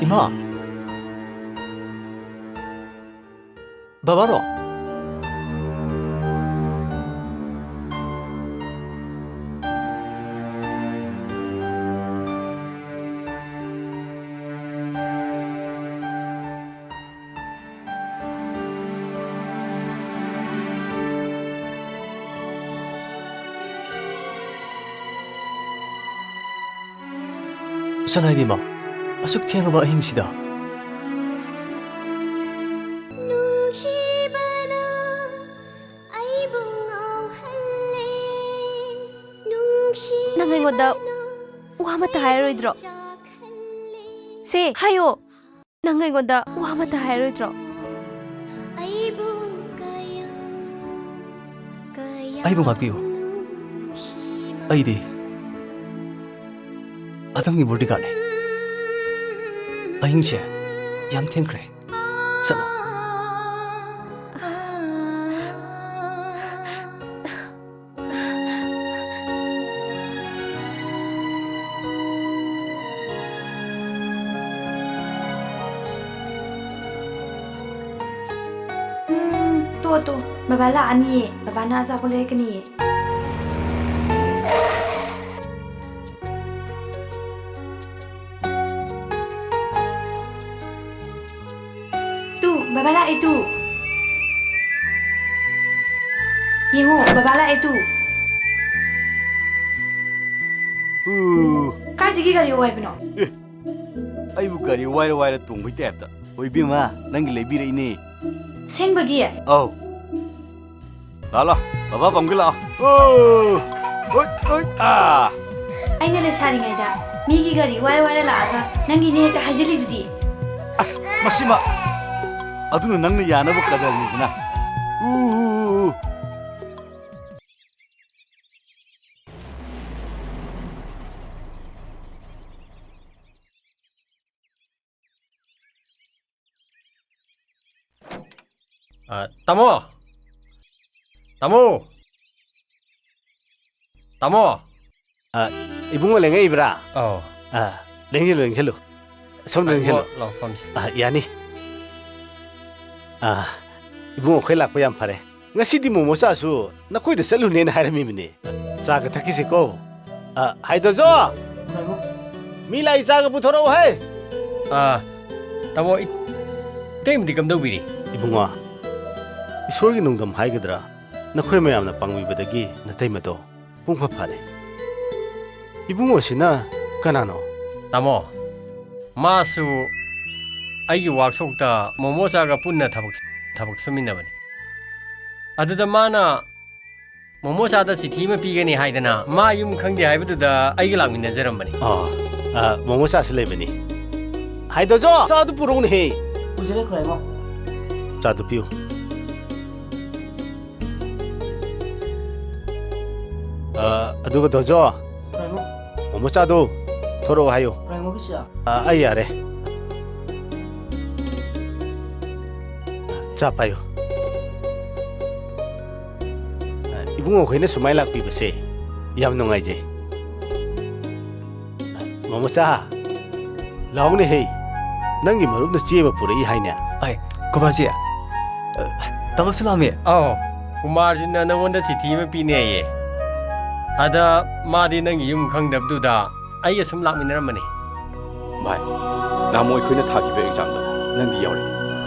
ꯃꯥ? ꯕꯕꯥꯔꯣ? ꯁꯅꯥꯏꯕꯤꯃ, ꯑꯁꯨꯛ ꯊꯦꯡꯂꯕ ꯑꯍꯤꯡꯁꯤꯗ? ꯅꯨꯡꯁꯤꯕꯅ ꯑꯩꯕꯨ ꯉꯥꯎꯍꯜꯂꯦ, ꯅꯨꯡꯁꯤ ꯅꯪ ꯑꯩꯉꯣꯟꯗ ꯋꯥ ꯑꯃꯠꯇ ꯍꯥꯏꯔꯣꯏꯗ꯭ꯔꯣ? ꯆꯥꯛꯍꯜꯂꯦ꯫ ꯁꯦ, ꯍꯥꯏꯌꯣ꯫ ꯅꯪ ꯑꯩꯉꯣꯟꯗ ꯋꯥ ꯑꯃꯠꯇ ꯍꯥꯏꯔꯣꯏꯗ꯭ꯔꯣ? ꯑꯩꯕꯨ ꯀꯌꯥ, ꯀꯌꯥ ꯑꯩꯕꯨ ꯉꯥꯛꯄꯤꯌꯨ꯫ ꯅꯨꯡꯁꯤꯕ ꯑꯩꯗꯤ ꯑꯗꯣꯝꯒꯤ bodyguardꯅꯤ꯫ ꯑꯍꯤꯡꯁꯦ ꯌꯥꯝ ꯊꯦꯡꯈ꯭ꯔꯦ꯫ ꯆꯠꯂꯣ꯫ ꯎꯝ, ꯇꯣ, ꯇꯣ, ꯕꯕꯥ ꯂꯥꯛꯑꯅꯤꯌꯦ꯫ ꯕꯕꯥꯅ ꯑꯆꯥꯄꯣꯠ ꯂꯩꯔꯛꯀꯅꯤꯌꯦ꯫ ꯇꯨ, ꯕꯕꯥ ꯂꯥꯛꯑꯦ ꯇꯨ꯫ ꯌꯦꯡꯉꯣ, ꯕꯕꯥ ꯂꯥꯛꯑꯦ ꯇꯨ꯫ ꯎ꯫ ꯀꯥꯏꯗꯒꯤ ꯒꯥꯔꯤ ꯋꯥꯏꯕꯅꯣ? ꯑꯦ, ꯑꯩꯕꯨ ꯒꯥꯔꯤ ꯋꯥꯏꯔ ꯋꯥꯏꯔ ꯇꯣꯡꯕꯩ ꯇꯥꯏꯞꯇ꯫ ꯍꯣꯏ ꯏꯕꯦꯝꯃ, ꯅꯪꯒꯤ ꯂꯩꯕꯤꯔꯛꯏꯅꯦ꯫ ꯑꯁꯦꯡꯕꯒꯤ? ꯑꯧ꯫ ꯂꯥꯛꯑꯣ, ꯂꯥꯛꯑꯣ꯫ ꯕꯕꯥ ꯄꯥꯝꯒꯦ ꯂꯥꯛꯑꯣ꯫ ꯑꯣ! ꯍꯣꯏ, ꯍꯣꯏ, ꯑꯥ! ꯑꯩꯅ ꯂꯩꯁꯥꯔꯤꯉꯩꯗ ꯃꯤꯒꯤ ꯒꯥꯔꯤ ꯋꯥꯏꯔ ꯋꯥꯏꯔ ꯂꯥꯛꯑꯒ ꯅꯪꯒꯤꯅꯦ ꯍꯦꯛꯇ ꯍꯥꯏꯖꯤꯜꯂꯤꯗꯨꯗꯤ꯫ ꯑꯁ, ꯃꯁꯤꯃ! ꯑꯗꯨꯅ ꯅꯪꯅ ꯌꯥꯅꯕ ꯀꯗꯔꯅꯤꯗꯅ꯫ ꯎ, ꯎ, ꯎ, ꯎ꯫ ꯑ, ꯇꯥꯃꯣ! ꯇꯥꯃꯣ! ꯇꯥꯃꯣ! ꯑ, ꯏꯕꯨꯡꯉꯣ ꯂꯦꯡꯉꯛꯏꯕ꯭ꯔꯥ? ꯑꯧ꯫ ꯑ, ꯂꯦꯡꯁꯤꯜꯂꯨ, ꯂꯦꯡꯁꯤꯜꯂꯨ꯫ ꯁꯣꯝꯗ ꯂꯥꯛꯑꯣ, ꯅꯤꯡꯁꯤꯜꯂꯣ꯫ ꯂꯥꯛꯑꯣ, ꯐꯝꯁꯤ꯫ ꯑ, ꯌꯥꯅꯤ꯫ ꯑ, ꯏꯕꯨꯡꯉꯣ, ꯑꯩꯈꯣꯏ ꯂꯥꯛꯄ ꯌꯥꯝ ꯐꯔꯦ꯫ ꯉꯁꯤꯗꯤ ꯃꯣꯃꯣꯆꯥꯁꯨ ꯅꯈꯣꯏꯗ ꯆꯠꯂꯨꯅꯦꯅ ꯍꯥꯏꯔꯝꯃꯤꯕꯅꯦ꯫ ꯆꯥꯒ ꯊꯛꯈꯤꯁꯤꯀꯣ꯫ ꯑ, ꯍꯥꯏꯗꯣꯖꯣ! ꯃꯤ ꯂꯥꯛꯏ, ꯆꯥꯒ ꯄꯨꯊꯣꯔꯛꯎ ꯍꯦ! ꯑ, ꯇꯥꯃꯣ, ꯏ-, ꯏꯇꯩꯃꯗꯤ ꯀꯝꯗꯧꯕꯤꯔꯤ? ꯏꯕꯨꯡꯉꯣ, ꯏꯁꯣꯔꯒꯤ ꯅꯣꯡꯗꯝ ꯍꯥꯏꯒꯗ꯭ꯔꯥ, ꯅꯈꯣꯏ ꯃꯌꯥꯝꯅ ꯄꯥꯡꯕꯤꯕꯗꯒꯤ ꯅꯇꯩꯃꯗꯣ ꯄꯨꯡꯐ ꯐꯔꯦ꯫ ꯏꯕꯨꯡꯉꯣꯁꯤꯅ ꯀꯅꯥꯅꯣ? ꯇꯥꯃꯣ, ꯃꯥꯁꯨ ꯑꯩꯒꯤ ꯋꯥꯛꯁꯣꯞꯇ ꯃꯣꯃꯣꯆꯥꯒ ꯄꯨꯟꯅ ꯊꯕꯛ, ꯊꯕꯛ ꯁꯨꯃꯤꯟꯅꯕꯅꯤ꯫ ꯑꯗꯨꯗ ꯃꯥꯅ ꯃꯣꯃꯣꯆꯥꯗ ꯆꯤꯊꯤ ꯑꯃ ꯄꯤꯒꯅꯤ ꯍꯥꯏꯗꯅ ꯃꯥ ꯌꯨꯝ ꯈꯪꯗꯦ ꯍꯥꯏꯕꯗꯨꯗ ꯑꯩꯒ ꯂꯥꯛꯃꯤꯟꯅꯖꯔꯝꯕꯅꯤ꯫ ꯑꯣ, ꯑ, ꯃꯣꯃꯣꯆꯥꯁꯨ ꯂꯩꯕꯅꯤ꯫ ꯍꯥꯏꯗꯣꯖꯣ, ꯆꯥꯗꯨ ꯄꯨꯔꯛꯎꯅꯦꯍꯦ꯫ ꯄꯨꯖꯔꯛꯈ꯭ꯔꯦ, ꯏꯃꯥ꯫ ꯆꯥꯗꯨ ꯄꯤꯌꯨ꯫ ꯑ, ꯑꯗꯨꯒ ꯗꯣꯖꯣ, ꯀꯩꯅꯣ? ꯃꯣꯃꯣꯆꯥꯗꯣ ꯊꯣꯔꯛꯑꯣ ꯍꯥꯏꯌꯨ꯫ ꯀꯩꯅꯣꯒꯤꯁꯦ? ꯑ, ꯑꯩ ꯌꯥꯔꯦ꯫ ꯆꯥ ꯄꯥꯏꯌꯨ꯫ ꯑ, ꯏꯕꯨꯡꯉꯣ ꯈꯣꯏꯅ ꯁꯨꯃꯥꯏꯅ ꯂꯥꯛꯄꯤꯕꯁꯦ ꯌꯥꯝ ꯅꯨꯡꯉꯥꯏꯖꯩ꯫ ꯃꯣꯃꯣꯆꯥ, ꯂꯥꯎꯅꯦꯍꯦ꯫ ꯅꯪꯒꯤ ꯃꯔꯨꯞꯅ ꯆꯦ ꯑꯃ ꯄꯨꯔꯛꯏ ꯍꯥꯏꯅꯦ꯫ ꯑꯩ, ꯀꯨꯃꯥꯔꯖꯤ, ꯑ, ꯇꯥꯃꯣꯁꯨ ꯂꯥꯛꯑꯝꯃꯤ꯫ ꯑꯧ, ꯀꯨꯃꯥꯔꯖꯤꯅ ꯅꯪꯉꯣꯟꯗ ꯆꯤꯊꯤ ꯑꯃ ꯄꯤꯅꯦꯌꯦ꯫ ꯑꯗ ꯃꯥꯗꯤ ꯅꯪꯒꯤ ꯌꯨꯝ ꯈꯪꯗꯕꯗꯨꯗ ꯑꯩꯒ ꯁꯨꯝ ꯂꯥꯛꯃꯤꯟꯅꯔꯝꯕꯅꯤ꯫ ꯚꯥꯏ, ꯅꯍꯥꯟꯃꯨꯛ ꯑꯩꯈꯣꯏꯅ ꯊꯥꯈꯤꯕ ꯑꯦꯛꯖꯥꯝꯗꯣ ꯅꯪꯗꯤ ꯌꯥꯎꯔꯛꯑꯦ꯫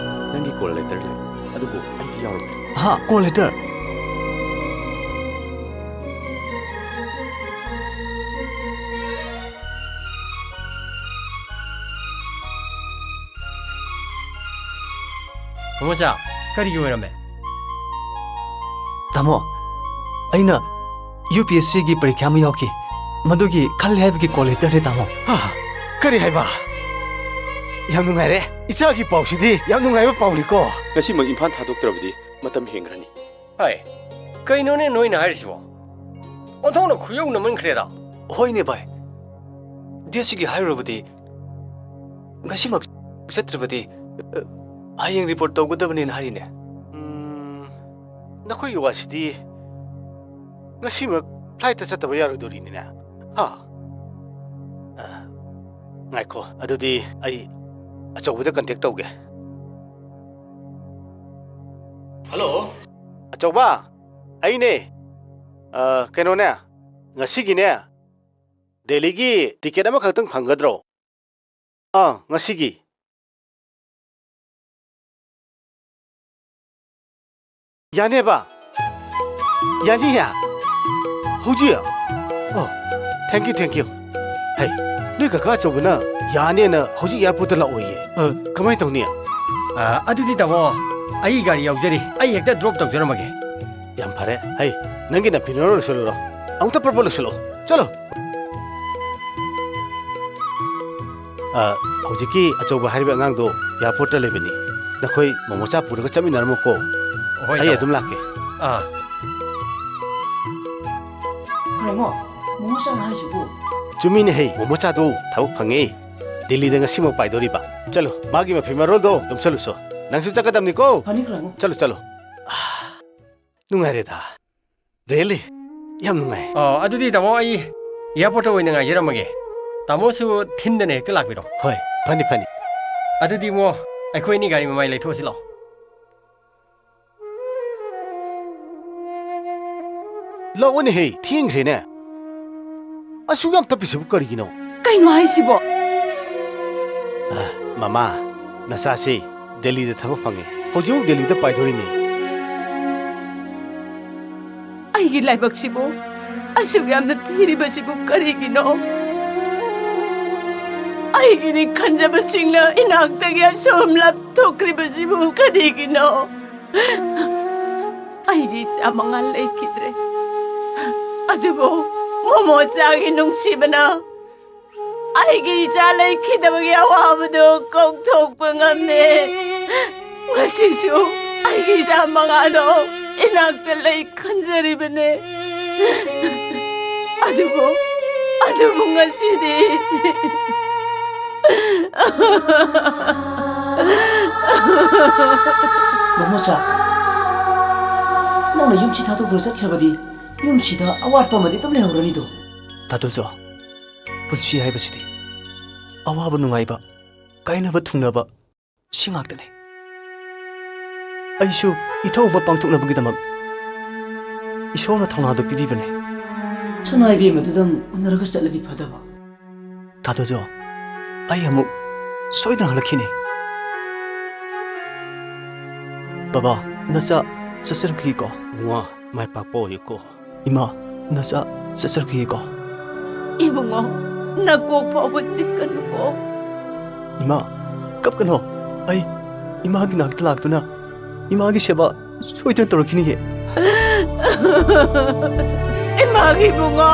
ꯅꯪꯒꯤ ꯀꯣꯜ ꯂꯦꯇꯔ ꯂꯩ, ꯑꯗꯨꯕꯨ ꯑꯩꯗꯤ ꯌꯥꯎꯔꯛꯇꯦ꯫ ꯍꯥ, ꯀꯣꯜ ꯂꯦꯇꯔ? ꯃꯣꯃꯣꯆꯥ, ꯀꯔꯤꯒꯤ ꯑꯣꯏꯔꯝꯃꯦ? ꯇꯥꯃꯣ, ꯑꯩꯅ ꯌꯨ ꯄꯤ ꯑꯦꯁ ꯁꯤꯒꯤ ꯄꯔꯤꯈ꯭ꯌꯥ ꯑꯃ ꯌꯥꯎꯈꯤ꯫ ꯃꯗꯨꯒꯤ ꯈꯜꯂꯦ ꯍꯥꯏꯕꯒꯤ ꯀꯣꯜ ꯂꯦꯇꯔꯅꯦ, ꯇꯥꯃꯣ꯫ ꯍꯥ? ꯀꯔꯤ ꯍꯥꯏꯕ? ꯌꯥꯝ ꯅꯨꯡꯉꯥꯏꯔꯦ꯫ ꯏꯆꯥꯒꯤ ꯄꯥꯎꯁꯤꯗꯤ ꯌꯥꯝ ꯅꯨꯡꯉꯥꯏꯕ ꯄꯥꯎꯅꯤꯀꯣ꯫ ꯉꯁꯤꯃꯛ ꯏꯝꯐꯥꯜ ꯊꯥꯗꯣꯛꯇ꯭ꯔꯕꯗꯤ ꯃꯇꯝ ꯍꯦꯟꯈ꯭ꯔꯅꯤ꯫ ꯍꯥꯏ, ꯀꯩꯅꯣꯅꯦ ꯅꯣꯏꯅ ꯍꯥꯏꯔꯤꯁꯤꯕꯣ? ꯑꯣꯟꯊꯣꯛꯅ ꯈꯨꯌꯧꯅꯃꯟꯈ꯭ꯔꯦꯗ꯫ ꯍꯣꯏꯅꯦ ꯚꯥꯏ, ꯗꯤ ꯑꯦꯁ ꯁꯤꯒꯤ ꯍꯥꯏꯔꯨꯔꯕꯗꯤ ꯉꯁꯤꯃꯛ ꯆꯠꯇ꯭ꯔꯕꯗꯤ, ꯑ, ꯍꯌꯦꯡ ꯔꯤꯄꯣꯔꯠ ꯇꯧꯒꯗꯕꯅꯦꯅ ꯍꯥꯏꯔꯤꯅꯦ꯫ ꯎꯝ, ꯅꯈꯣꯏꯒꯤ ꯋꯥꯁꯤꯗꯤ ꯉꯁꯤꯃꯛ ꯐ꯭ꯂꯥꯏꯠꯇ ꯆꯠꯇꯕ ꯌꯥꯔꯣꯏꯗꯣꯔꯤꯅꯤꯅꯦ꯫ ꯍꯥ? ꯑ, ꯉꯥꯏꯈꯣ, ꯑꯗꯨꯗꯤ ꯑꯩ ꯑꯆꯧꯕꯗ ꯀꯟꯇꯦꯛ ꯇꯧꯒꯦ꯫ ꯍꯜꯂꯣ꯫ ꯑꯆꯧꯕ, ꯑꯩꯅꯦ꯫ ꯑ, ꯀꯩꯅꯣꯅꯦ, ꯉꯁꯤꯒꯤꯅꯦ, ꯗꯦꯜꯂꯤꯒꯤ ꯇꯤꯀꯦꯠ ꯑꯃꯈꯛꯇꯪ ꯐꯪꯒꯗ꯭ꯔꯣ? ꯑꯥ, ꯉꯁꯤꯒꯤ꯫ ꯌꯥꯅꯦꯕ? ꯌꯥꯅꯤꯌꯦ? ꯍꯧꯖꯤꯛ? ꯑꯣ, thank you, thank you꯫ ꯍꯩ, ꯅꯣꯏ ꯀꯀꯥ ꯑꯆꯧꯕꯅ ꯌꯥꯅꯦꯅ ꯍꯧꯖꯤꯛ ꯑꯦꯌꯥꯔꯄꯣꯔꯠꯇ ꯂꯥꯛꯑꯣꯌꯦ꯫ ꯑ, ꯀꯃꯥꯏꯅ ꯇꯧꯅꯤ? ꯑ, ꯑꯗꯨꯗꯤ ꯇꯥꯃꯣ, ꯑꯩꯒꯤ ꯒꯥꯔꯤ ꯌꯥꯎꯖꯔꯤ, ꯑꯩ ꯍꯦꯛꯇ ꯗ꯭ꯔꯣꯞ ꯇꯧꯖꯔꯝꯃꯒꯦ꯫ ꯌꯥꯝ ꯐꯔꯦ꯫ ꯍꯩ, ꯅꯪꯒꯤ ꯅꯐꯤꯅꯔꯣ ꯂꯣꯏꯁꯤꯜꯂꯨꯔꯣ꯫ ꯑꯃꯨꯛꯇ ꯄ꯭ꯔꯄꯣ ꯂꯣꯏꯁꯤꯜꯂꯛꯑꯣ꯫ ꯆꯠꯂꯣ꯫ ꯑ, ꯍꯧꯖꯤꯛꯀꯤ ꯑꯆꯧꯕ ꯍꯥꯏꯔꯤꯕ ꯑꯉꯥꯡꯗꯣ ꯑꯦꯌꯥꯔꯄꯣꯔꯠꯇ ꯂꯩꯕꯅꯤ꯫ ꯅꯈꯣꯏ ꯃꯣꯃꯣꯆꯥ ꯄꯨꯔꯒ ꯆꯠꯃꯤꯟꯅꯔꯝꯃꯨꯀꯣ꯫ ꯍꯣꯏ, ꯑꯩ ꯇꯥꯃꯣ꯫ ꯑꯗꯨꯝ ꯂꯥꯛꯀꯦ꯫ ꯑꯥ꯫ ꯀꯩꯅꯣ, ꯃꯣꯃꯣꯆꯥ ꯍꯥꯏꯁꯤꯕꯨ? ꯆꯨꯝꯃꯤꯅꯦ ꯍꯩ, ꯃꯣꯃꯣꯆꯥꯗꯣ ꯊꯕꯛ ꯐꯪꯉꯦ꯫ ꯗꯤꯜꯂꯤꯗ ꯉꯁꯤꯃꯛ ꯄꯥꯏꯗꯣꯔꯤꯕ꯫ ꯆꯠꯂꯣ, ꯃꯥꯒꯤ ꯃꯐꯤ ꯃꯔꯣꯜꯗꯣ ꯌꯣꯝꯁꯜꯂꯨꯁꯣ꯫ ꯅꯪꯁꯨ ꯆꯠꯀꯗꯕꯅꯤꯀꯣ꯫ ꯐꯅꯤ, ꯀꯩꯅꯣ꯫ ꯆꯠꯂꯣ, ꯆꯠꯂꯣ꯫ ꯑꯥ, ꯅꯨꯡꯉꯥꯏꯔꯦꯗ꯫ Really? ꯌꯥꯝ ꯅꯨꯡꯉꯥꯏ꯫ ꯑꯣ, ꯑꯗꯨꯗꯤ ꯇꯥꯃꯣ, ꯑꯩ ꯑꯦꯌꯥꯔꯄꯣꯔꯠꯇ ꯑꯣꯏꯅ ꯉꯥꯏꯖꯔꯝꯃꯒꯦ꯫ ꯇꯥꯃꯣꯁꯨ ꯊꯤꯟꯗꯅ ꯍꯦꯛꯇ ꯂꯥꯛꯄꯤꯔꯣ꯫ ꯍꯣꯏ, ꯐꯅꯤ, ꯐꯅꯤ꯫ ꯑꯗꯨꯗꯤ ꯏꯕꯨꯡꯉꯣ, ꯑꯩꯈꯣꯏ ꯑꯅꯤ ꯒꯥꯔꯤ ꯃꯃꯥꯏ ꯂꯩꯊꯣꯛꯑꯁꯤ ꯂꯥꯛꯑꯣ꯫ ꯂꯥꯛꯑꯣꯅꯦꯍꯦ, ꯊꯦꯡꯈ꯭ꯔꯦꯅꯦ꯫ ꯑꯁꯨꯛ ꯌꯥꯝ ꯇꯞꯄꯤꯁꯤꯕꯨ ꯀꯔꯤꯒꯤꯅꯣ? ꯀꯩꯅꯣ ꯍꯥꯏꯁꯤꯕꯣ? ꯑ, ꯃꯃꯥ, ꯅꯆꯥꯁꯤ ꯗꯦꯜꯂꯤꯗ ꯊꯕꯛ ꯐꯪꯉꯦ꯫ ꯍꯧꯖꯤꯛꯃꯛ ꯗꯦꯜꯂꯤꯗ ꯄꯥꯏꯗꯣꯔꯤꯅꯦ꯫ ꯑꯩꯒꯤ ꯂꯥꯏꯕꯛꯁꯤꯕꯨ ꯑꯁꯨꯛ ꯌꯥꯝꯅ ꯊꯤꯔꯤꯕꯁꯤꯕꯨ ꯀꯔꯤꯒꯤꯅꯣ? ꯑꯩꯒꯤꯅꯤ ꯈꯟꯖꯕꯁꯤꯡꯅ ꯏꯅꯥꯛꯇꯒꯤ ꯑꯁꯨꯝ ꯂꯥꯞꯊꯣꯛꯈ꯭ꯔꯤꯕꯁꯤꯕꯨ ꯀꯔꯤꯒꯤꯅꯣ? ꯑꯩꯒꯤ ꯏꯆꯥ ꯃꯉꯥ ꯂꯩꯈꯤꯗ꯭ꯔꯦ꯫ ꯑꯗꯨꯕꯨ ꯃꯣꯃꯣꯆꯥꯒꯤ ꯅꯨꯡꯁꯤꯕꯅ ꯑꯩꯒꯤ ꯏꯆꯥ ꯂꯩꯈꯤꯗꯕꯒꯤ ꯑꯋꯥꯕꯗꯨ ꯀꯣꯛꯊꯣꯛꯄ ꯉꯝꯃꯦ꯫ ꯉꯁꯤꯁꯨ ꯑꯩꯒꯤ ꯏꯆꯥ ꯃꯉꯥꯗꯣ ꯏꯅꯥꯛꯇ ꯂꯩ ꯈꯟꯖꯔꯤꯕꯅꯦ꯫ ꯑꯗꯨꯕꯨ, ꯑꯗꯨꯕꯨ ꯉꯁꯤꯗꯤ꯫ ꯃꯣꯃꯣꯆꯥ, ꯅꯪꯅ ꯌꯨꯝꯁꯤ ꯊꯥꯗꯣꯛꯇꯨꯅ ꯆꯠꯈ꯭ꯔꯕꯗꯤ ꯌꯨꯝꯁꯤꯗ ꯑꯋꯥꯠꯄ ꯑꯃꯗꯤ ꯑꯗꯨꯝ ꯂꯩꯍꯧꯔꯅꯤꯗꯣ꯫ ꯇꯥꯗꯣꯖꯣ, ꯄꯨꯟꯁꯤ ꯍꯥꯏꯕꯁꯤꯗꯤ ꯑꯋꯥꯕ ꯅꯨꯡꯉꯥꯏꯕ, ꯀꯥꯏꯅꯕ ꯊꯨꯡꯅꯕ, ꯁꯤ ꯉꯥꯛꯇꯅꯤ꯫ ꯑꯩꯁꯨ ꯏꯊꯧ ꯑꯃ ꯄꯥꯡꯊꯣꯛꯅꯕꯒꯤꯗꯃꯛ ꯏꯁꯣꯔꯅ ꯊꯧꯅꯥꯗꯨ ꯄꯤꯕꯤꯕꯅꯤ꯫ ꯁꯅꯥ ꯏꯕꯦꯝꯃꯗꯨꯗꯪ ꯎꯅꯔꯒ ꯆꯠꯂꯗꯤ ꯐꯗꯕ꯫ ꯊꯥꯗꯣꯖꯣ, ꯑꯩ ꯑꯃꯨꯛ ꯁꯣꯏꯗꯅ ꯍꯜꯂꯛꯈꯤꯅꯤ꯫ ꯕꯕꯥ, ꯅꯆꯥ ꯆꯠꯆꯔꯛꯈꯤꯒꯦꯀꯣ꯫ ꯏꯕꯨꯡꯉꯣ, ꯃꯥꯏ ꯄꯥꯛꯄ ꯑꯣꯏꯌꯨꯀꯣ꯫ ꯏꯃꯥ, ꯅꯆꯥ ꯆꯠꯆꯔꯛꯈꯤꯒꯦꯀꯣ꯫ ꯏꯕꯨꯡꯉꯣ, ꯅꯀꯣꯛ ꯐꯥꯎꯕ ꯆꯤꯛꯀꯅꯨꯀꯣ꯫ ꯏꯃꯥ, ꯀꯞꯀꯅꯣ꯫ ꯑꯩ ꯏꯃꯥꯒꯤ ꯅꯥꯛꯇ ꯂꯥꯛꯇꯨꯅ ꯏꯃꯥꯒꯤ ꯁꯦꯕꯥ ꯁꯣꯏꯗꯅ ꯇꯧꯔꯛꯈꯤꯅꯤꯌꯦ꯫ ꯏꯃꯥꯒꯤ ꯏꯕꯨꯡꯉꯣ꯫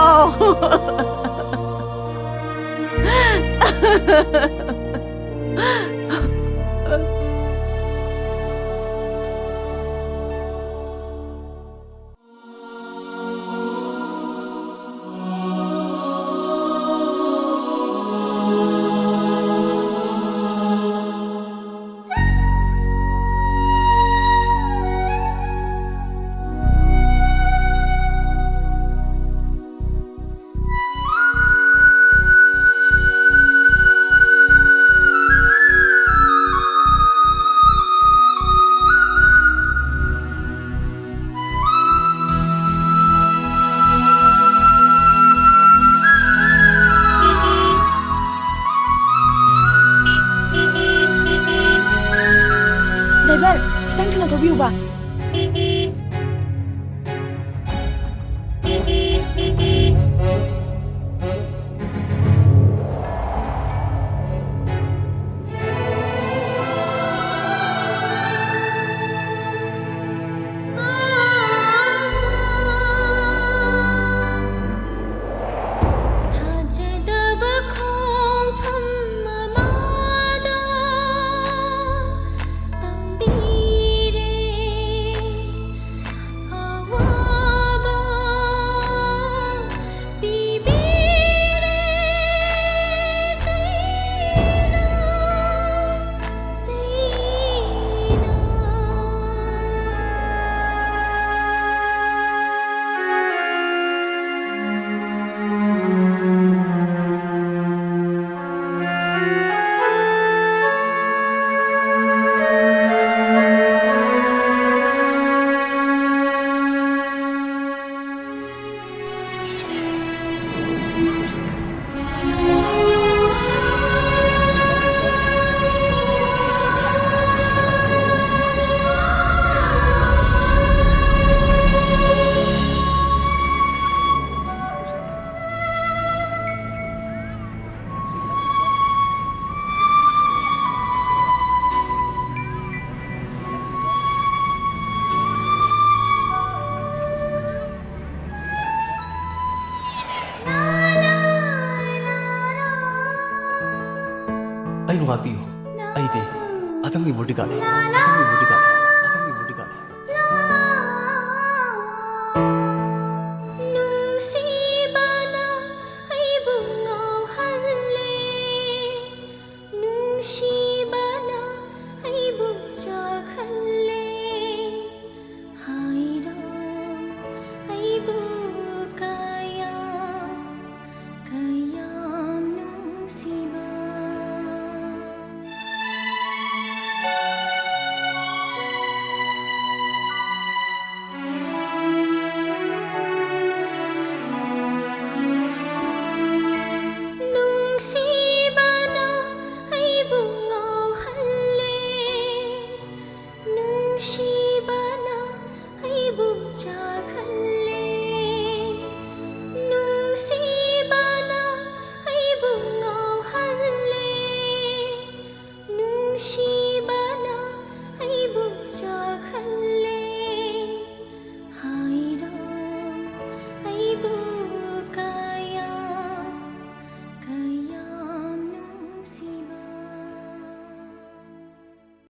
ꯗ꯭ꯔꯥꯏꯚꯔ, ꯈꯤꯇꯪ ꯊꯨꯅ ꯊꯧꯕꯤꯌꯨꯕ꯫ ꯊꯥꯖꯗꯕ ꯈꯣꯡꯐꯝ ꯑꯃꯗ ꯇꯝꯕꯤꯔꯦ꯫ ꯉꯥꯛꯄꯤꯌꯨ꯫ ꯑꯩꯗꯤ ꯑꯗꯝꯒꯤ ꯕꯣꯗꯤꯒꯥꯔꯗꯅꯤ꯫